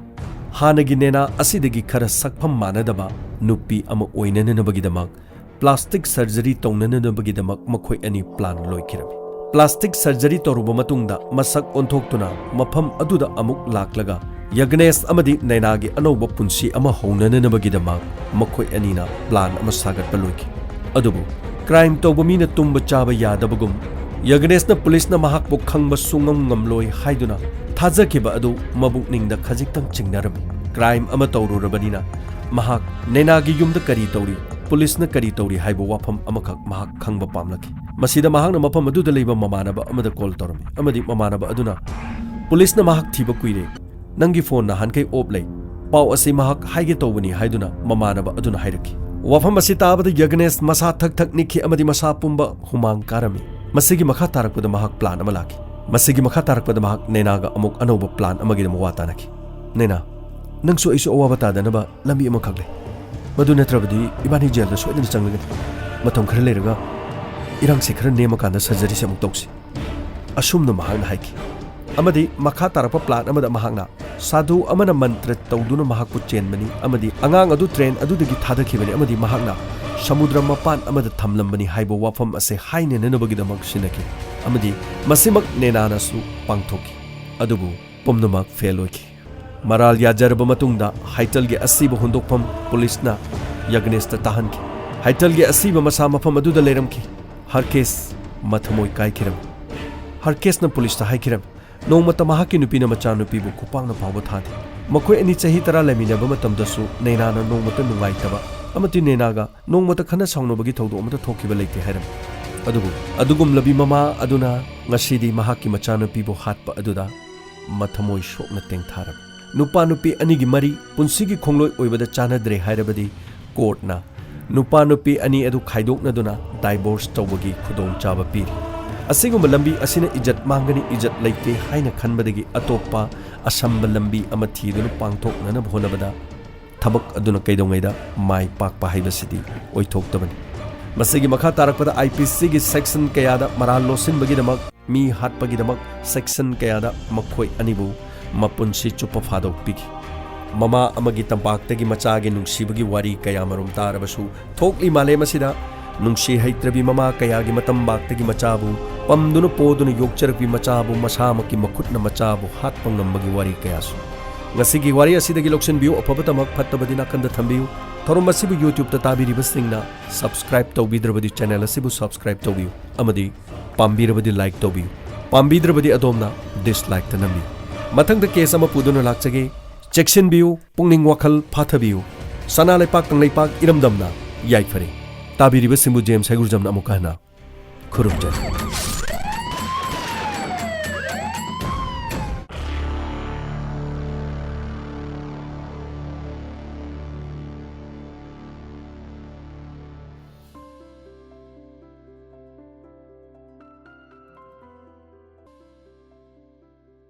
ꯍꯥꯟꯅꯒꯤ ꯅꯦꯅꯥ ꯑꯁꯤꯗꯒꯤ ꯈꯔ ꯁꯛꯐꯝ ꯃꯥꯟꯅꯗꯕ ꯅꯨꯄꯤ ꯑꯃ ꯑꯣꯏꯅꯅꯕꯒꯤꯗꯃꯛ ꯄ꯭ꯂꯥꯁꯇꯤꯛ ꯁꯔꯖꯔꯤ ꯇꯧꯅꯅꯕꯒꯤꯗꯃꯛ ꯃꯈꯣꯏ ꯑꯅꯤ ꯄ꯭ꯂꯥꯟ ꯂꯣꯏꯈꯤꯔꯝꯃꯤ꯫ ꯄ꯭ꯂꯥꯁꯇꯤꯛ ꯁꯔꯖꯔꯤ ꯇꯧꯔꯨꯕ ꯃꯇꯨꯡꯗ ꯃꯁꯛ ꯑꯣꯟꯊꯣꯛꯇꯨꯅ ꯃꯐꯝ ꯑꯗꯨꯗ ꯑꯃꯨꯛ ꯂꯥꯛꯂꯒ ꯌꯒꯅꯦꯁ ꯑꯃꯗꯤ ꯅꯦꯅꯥꯒꯤ ꯑꯅꯧꯕ ꯄꯨꯟꯁꯤ ꯑꯃ ꯍꯧꯅꯅꯅꯕꯒꯤꯗꯃꯛ ꯃꯈꯣꯏ ꯑꯅꯤꯅ ꯄ꯭ꯂꯥꯟ ꯑꯃ ꯁꯥꯒꯠꯄ ꯂꯣꯏꯈꯤ꯫ ꯑꯗꯨꯕꯨ ꯀ꯭ꯔꯥꯏꯝ ꯇꯧꯕ ꯃꯤꯅ ꯇꯨꯝꯕ ꯆꯥꯕ ꯌꯥꯗꯕꯒꯨꯝ ꯌꯒꯅꯦꯁꯅ ꯄꯨꯂꯤꯁꯅ ꯃꯍꯥꯛꯄꯨ ꯈꯪꯕ ꯁꯨꯡꯉꯝ ꯉꯝꯂꯣꯏ ꯍꯥꯏꯗꯨꯅ ꯊꯥꯖꯈꯤꯕ ꯑꯗꯨ ꯃꯕꯨꯛꯅꯤꯡꯗ ꯈꯖꯤꯛꯇꯪ ꯆꯤꯡꯅꯔꯝꯃꯤ꯫ ꯀ꯭ꯔꯥꯏꯝ ꯑꯃ ꯇꯧꯔꯨꯔꯕꯅꯤꯅ ꯃꯍꯥꯛ ꯅꯦꯅꯥꯒꯤ ꯌꯨꯝꯗ ꯀꯔꯤ ꯇꯧꯔꯤ, ꯄꯨꯂꯤꯁꯅ ꯀꯔꯤ ꯇꯧꯔꯤ ꯍꯥꯏꯕ ꯋꯥꯐꯝ ꯑꯃꯈꯛ ꯃꯍꯥꯛ ꯈꯪꯕ ꯄꯥꯝꯂꯛꯈꯤ꯫ ꯃꯁꯤꯗ ꯃꯍꯥꯛꯅ ꯃꯐꯝ ꯑꯗꯨꯗ ꯂꯩꯕ ꯃꯃꯥꯟꯅꯕ ꯑꯃꯗ ꯀꯣꯜ ꯇꯧꯔꯝꯃꯤ ꯑꯃꯗꯤ ꯃꯃꯥꯟꯅꯕ ꯑꯗꯨꯅ, "ꯄꯨꯂꯤꯁꯅ ꯃꯍꯥꯛ ꯊꯤꯕ ꯀꯨꯏꯔꯦ, ꯅꯪꯒꯤ ꯐꯣꯟ ꯅꯍꯥꯟꯈꯩ ꯑꯣꯞ ꯂꯩ, ꯄꯥꯎ ꯑꯁꯤ ꯃꯍꯥꯛ ꯍꯥꯏꯒꯦ ꯇꯧꯕꯅꯤ" ꯍꯥꯏꯗꯨꯅ ꯃꯃꯥꯟꯅꯕ ꯑꯗꯨꯅ ꯍꯥꯏꯔꯛꯈꯤ꯫ ꯋꯥꯐꯝ ꯑꯁꯤ ꯇꯥꯕꯗ ꯌꯒꯅꯦꯁ ꯃꯁꯥ ꯊꯛ ꯊꯛ ꯅꯤꯛꯈꯤ ꯑꯃꯗꯤ ꯃꯁꯥ ꯄꯨꯝꯕ ꯍꯨꯃꯥꯡ ꯀꯥꯔꯝꯃꯤ꯫ ꯃꯁꯤꯒꯤ ꯃꯈꯥ ꯇꯥꯔꯛꯄꯗ ꯃꯍꯥꯛ ꯄ꯭ꯂꯥꯟ ꯑꯃ ꯂꯥꯛꯈꯤ꯫ ꯃꯁꯤꯒꯤ ꯃꯈꯥ ꯇꯥꯔꯛꯄꯗ ꯃꯍꯥꯛ ꯅꯦꯅꯥꯒ ꯑꯃꯨꯛ ꯑꯅꯧꯕ ꯄ꯭ꯂꯥꯟ ꯑꯃꯒꯤꯗꯃꯛ ꯋꯥ ꯇꯥꯅꯈꯤ꯫ "ꯅꯦꯅꯥ, ꯅꯪꯁꯨ ꯑꯩꯁꯨ ꯑꯋꯥꯕ ꯇꯥꯗꯅꯕ ꯂꯝꯕꯤ ꯑꯃꯈꯛ ꯂꯩ꯫ ꯃꯗꯨ ꯅꯠꯇ꯭ꯔꯕꯗꯤ ꯏꯕꯥꯅꯤ ꯖꯦꯜꯗ ꯁꯣꯏꯗꯅ ꯆꯪꯂꯒꯅꯤ꯫ ꯃꯇꯝ ꯈꯔ ꯂꯩꯔꯒ ꯏꯔꯥꯡꯁꯦ ꯈꯔ ꯅꯦꯝꯃꯀꯥꯟꯗ ꯁꯔꯖꯔꯤꯁꯦ ꯑꯃꯨꯛ ꯇꯧꯁꯤ꯫" ꯑꯁꯨꯝꯅ ꯃꯍꯥꯛꯅ ꯍꯥꯏꯈꯤ꯫ ꯑꯃꯗꯤ ꯃꯈꯥ ꯇꯥꯔꯛꯄ ꯄ꯭ꯂꯥꯟ ꯑꯃꯗ ꯃꯍꯥꯛꯅ ꯁꯥꯙꯨ ꯑꯃꯅ ꯃꯟꯇ꯭ꯔ ꯇꯧꯗꯨꯅ ꯃꯍꯥꯛꯄꯨ ꯆꯦꯟꯕꯅꯤ ꯑꯃꯗꯤ ꯑꯉꯥꯡ ꯑꯗꯨ ꯇ꯭ꯔꯦꯟ ꯑꯗꯨꯗꯒꯤ ꯊꯥꯗꯈꯤꯕꯅꯤ ꯑꯃꯗꯤ ꯃꯍꯥꯛꯅ ꯁꯃꯨꯗ꯭ꯔ ꯃꯄꯥꯟ ꯑꯃꯗ ꯊꯝꯂꯝꯕꯅꯤ ꯍꯥꯏꯕ ꯋꯥꯐꯝ ꯑꯁꯤ ꯍꯥꯏꯅꯅꯅꯕꯒꯤꯗꯃꯛ ꯁꯤꯟꯅꯈꯤ꯫ ꯑꯃꯗꯤ ꯃꯁꯤꯃꯛ ꯅꯦꯅꯥꯅꯁꯨ ꯄꯥꯡꯊꯣꯛꯈꯤ꯫ ꯑꯗꯨꯕꯨ ꯄꯨꯝꯅꯃꯛ ꯐꯦꯜ ꯑꯣꯏꯈꯤ꯫ ꯃꯔꯥꯜ ꯌꯥꯖꯔꯕ ꯃꯇꯨꯡꯗ ꯍꯥꯏꯇꯜꯒꯤ ꯑꯁꯤꯕ ꯍꯨꯟꯗꯣꯛꯐꯝ ꯄꯨꯂꯤꯁꯅ ꯌꯒꯅꯦꯁꯇ ꯇꯥꯍꯟꯈꯤ꯫ ꯍꯥꯏꯇꯜꯒꯤ ꯑꯁꯤꯕ ꯃꯁꯥ ꯃꯐꯝ ꯑꯗꯨꯗ ꯂꯩꯔꯝꯈꯤ꯫ ꯍꯔꯀꯦꯁ ꯃꯊꯃꯣꯏ ꯀꯥꯏꯈꯤꯔꯝꯃꯤ꯫ ꯍꯔꯀꯦꯁꯅ ꯄꯨꯂꯤꯁꯇ ꯍꯥꯏꯈꯤꯔꯝꯃꯤ, ꯅꯣꯡꯃꯇ ꯃꯍꯥꯛꯀꯤ ꯅꯨꯄꯤꯅ ꯃꯆꯥꯅꯨꯄꯤꯕꯨ ꯈꯨꯄꯥꯛꯅ ꯐꯥꯎꯕ ꯊꯥꯗꯦ꯫ ꯃꯈꯣꯏ ꯑꯅꯤ ꯆꯍꯤ ꯇꯔꯥ ꯂꯩꯃꯤꯟꯅꯕ ꯃꯇꯝꯗꯁꯨ ꯅꯦꯅꯥꯅ ꯅꯣꯡꯃꯇ ꯅꯨꯡꯉꯥꯏꯇꯕ ꯑꯃꯗꯤ ꯅꯦꯅꯥꯒ ꯅꯣꯡꯃꯇ ꯈꯠꯅ ꯁꯥꯎꯅꯕꯒꯤ ꯊꯧꯗꯣꯛ ꯑꯃꯠꯇ ꯊꯣꯛꯈꯤꯕ ꯂꯩꯇꯦ ꯍꯥꯏꯔꯝꯃꯤ꯫ ꯑꯗꯨꯕꯨ ꯑꯗꯨꯒꯨꯝꯂꯕꯤ ꯃꯃꯥ ꯑꯗꯨꯅ ꯉꯁꯤꯗꯤ ꯃꯍꯥꯛꯀꯤ ꯃꯆꯥꯅꯨꯄꯤꯕꯨ ꯍꯥꯠꯄ ꯑꯗꯨꯗ ꯃꯊꯃꯣꯏ ꯁꯣꯛꯅ ꯇꯦꯡꯊꯥꯔꯝꯃꯤ꯫ ꯅꯨꯄꯥ ꯅꯨꯄꯤ ꯑꯅꯤꯒꯤ ꯃꯔꯤ ꯄꯨꯟꯁꯤꯒꯤ ꯈꯣꯡꯂꯣꯏ ꯑꯣꯏꯕꯗ ꯆꯥꯟꯅꯗ꯭ꯔꯦ ꯍꯥꯏꯔꯕꯗꯤ ꯀꯣꯔꯠꯅ ꯅꯨꯄꯥ ꯅꯨꯄꯤ ꯑꯅꯤ ꯑꯗꯨ ꯈꯥꯏꯗꯣꯛꯅꯗꯨꯅ ꯗꯥꯏꯚꯣꯔꯁ ꯇꯧꯕꯒꯤ ꯈꯨꯗꯣꯡꯆꯥꯕ ꯄꯤꯔꯤ꯫ ꯑꯁꯤꯒꯨꯝꯕ ꯂꯝꯕꯤ ꯑꯁꯤꯅ ꯏꯖꯠ ꯃꯥꯡꯒꯅꯤ, ꯏꯖꯠ ꯂꯩꯇꯦ ꯍꯥꯏꯅ ꯈꯟꯕꯗꯒꯤ ꯑꯇꯣꯞꯄ ꯑꯁꯝꯕ ꯂꯝꯕꯤ ꯑꯃ ꯊꯤꯗꯨꯅ ꯄꯥꯡꯊꯣꯛꯅꯅꯕ ꯍꯣꯠꯅꯕꯗ ꯊꯕꯛ ꯑꯗꯨꯅ ꯀꯩꯗꯧꯉꯩꯗ ꯃꯥꯏ ꯄꯥꯛꯄ ꯍꯥꯏꯕꯁꯤꯗꯤ ꯑꯣꯏꯊꯣꯛꯇꯕꯅꯤ꯫ ꯃꯁꯤꯒꯤ ꯃꯈꯥ ꯇꯥꯔꯛꯄꯗ IPCꯒꯤ section ꯀꯌꯥꯗ ꯃꯔꯥꯜ ꯂꯣꯠꯁꯤꯟꯕꯒꯤꯗꯃꯛ, ꯃꯤ ꯍꯥꯠꯄꯒꯤꯗꯃꯛ section ꯀꯌꯥꯗ ꯃꯈꯣꯏ ꯑꯅꯤꯕꯨ ꯃꯄꯨꯟꯁꯤ ꯆꯨꯞꯄ ꯐꯥꯗꯣꯛꯄꯤꯈꯤ꯫ ꯃꯃꯥ ꯑꯃꯒꯤ ꯇꯝꯄꯥꯛꯇꯒꯤ ꯃꯆꯥꯒꯤ ꯅꯨꯡꯁꯤꯕꯒꯤ ꯋꯥꯔꯤ ꯀꯌꯥꯃꯔꯨꯝ ꯇꯥꯔꯕꯁꯨ, ꯊꯣꯛꯂꯤ ꯃꯥꯂꯦꯝ ꯑꯁꯤꯗ ꯅꯨꯡꯁꯤ ꯍꯩꯇ꯭ꯔꯕꯤ ꯃꯃꯥ ꯀꯌꯥꯒꯤ ꯃꯇꯝꯕꯥꯛꯇꯒꯤ ꯃꯆꯥꯕꯨ ꯄꯝꯗꯨꯅ ꯄꯣꯗꯨꯅ ꯌꯣꯛꯆꯔꯛꯄꯤ ꯃꯆꯥꯕꯨ ꯃꯁꯥꯃꯛꯀꯤ ꯃꯈꯨꯠꯅ ꯃꯆꯥꯕꯨ ꯍꯥꯠꯄ ꯉꯝꯕꯒꯤ ꯋꯥꯔꯤ ꯀꯌꯥꯁꯨ꯫ ꯉꯁꯤꯒꯤ ꯋꯥꯔꯤ ꯑꯁꯤꯗꯒꯤ ꯂꯧꯁꯤꯟꯕꯤꯌꯨ, ꯑꯐꯕ ꯇꯃꯛ, ꯐꯠꯇꯕꯗꯤ ꯅꯥꯀꯟꯗ ꯊꯝꯕꯤꯌꯨ꯫ ꯊꯧꯔꯝ ꯑꯁꯤꯕꯨ YouTubeꯇ ꯇꯥꯕꯤꯔꯤꯕꯁꯤꯡꯅ subscribe ꯇꯧꯕꯤꯗ꯭ꯔꯕꯗꯤ channel ꯑꯁꯤꯕꯨ subscribe ꯇꯧꯕꯤꯌꯨ ꯑꯃꯗꯤ ꯄꯥꯝꯕꯤꯔꯕꯗꯤ like ꯇꯧꯕꯤꯌꯨ, ꯄꯥꯝꯕꯤꯗ꯭ꯔꯕꯗꯤ ꯑꯗꯣꯝꯅ dislikeꯇ ꯅꯝꯕꯤꯌꯨ꯫ ꯃꯊꯪꯗ case ꯑꯃ ꯄꯨꯗꯨꯅ ꯂꯥꯛꯆꯒꯦ꯫ ꯆꯦꯛꯁꯤꯟꯕꯤꯌꯨ, ꯄꯨꯛꯅꯤꯡ ꯋꯥꯈꯜ ꯐꯥꯊꯕꯤꯌꯨ꯫ ꯁꯅꯥ ꯂꯩꯄꯥꯛ ꯀꯪꯂꯩꯄꯥꯛ ꯏꯔꯝꯗꯝꯅ ꯌꯥꯏꯐꯔꯦ꯫ ꯇꯥꯕꯤꯔꯤꯕꯁꯤꯡꯕꯨ ꯖꯦꯝꯁ ꯍꯩꯒ꯭ꯔꯨꯖꯝꯅ ꯑꯃꯨꯛꯀ ꯍꯟꯅ ꯈꯨꯔꯨꯝꯖꯔꯤ꯫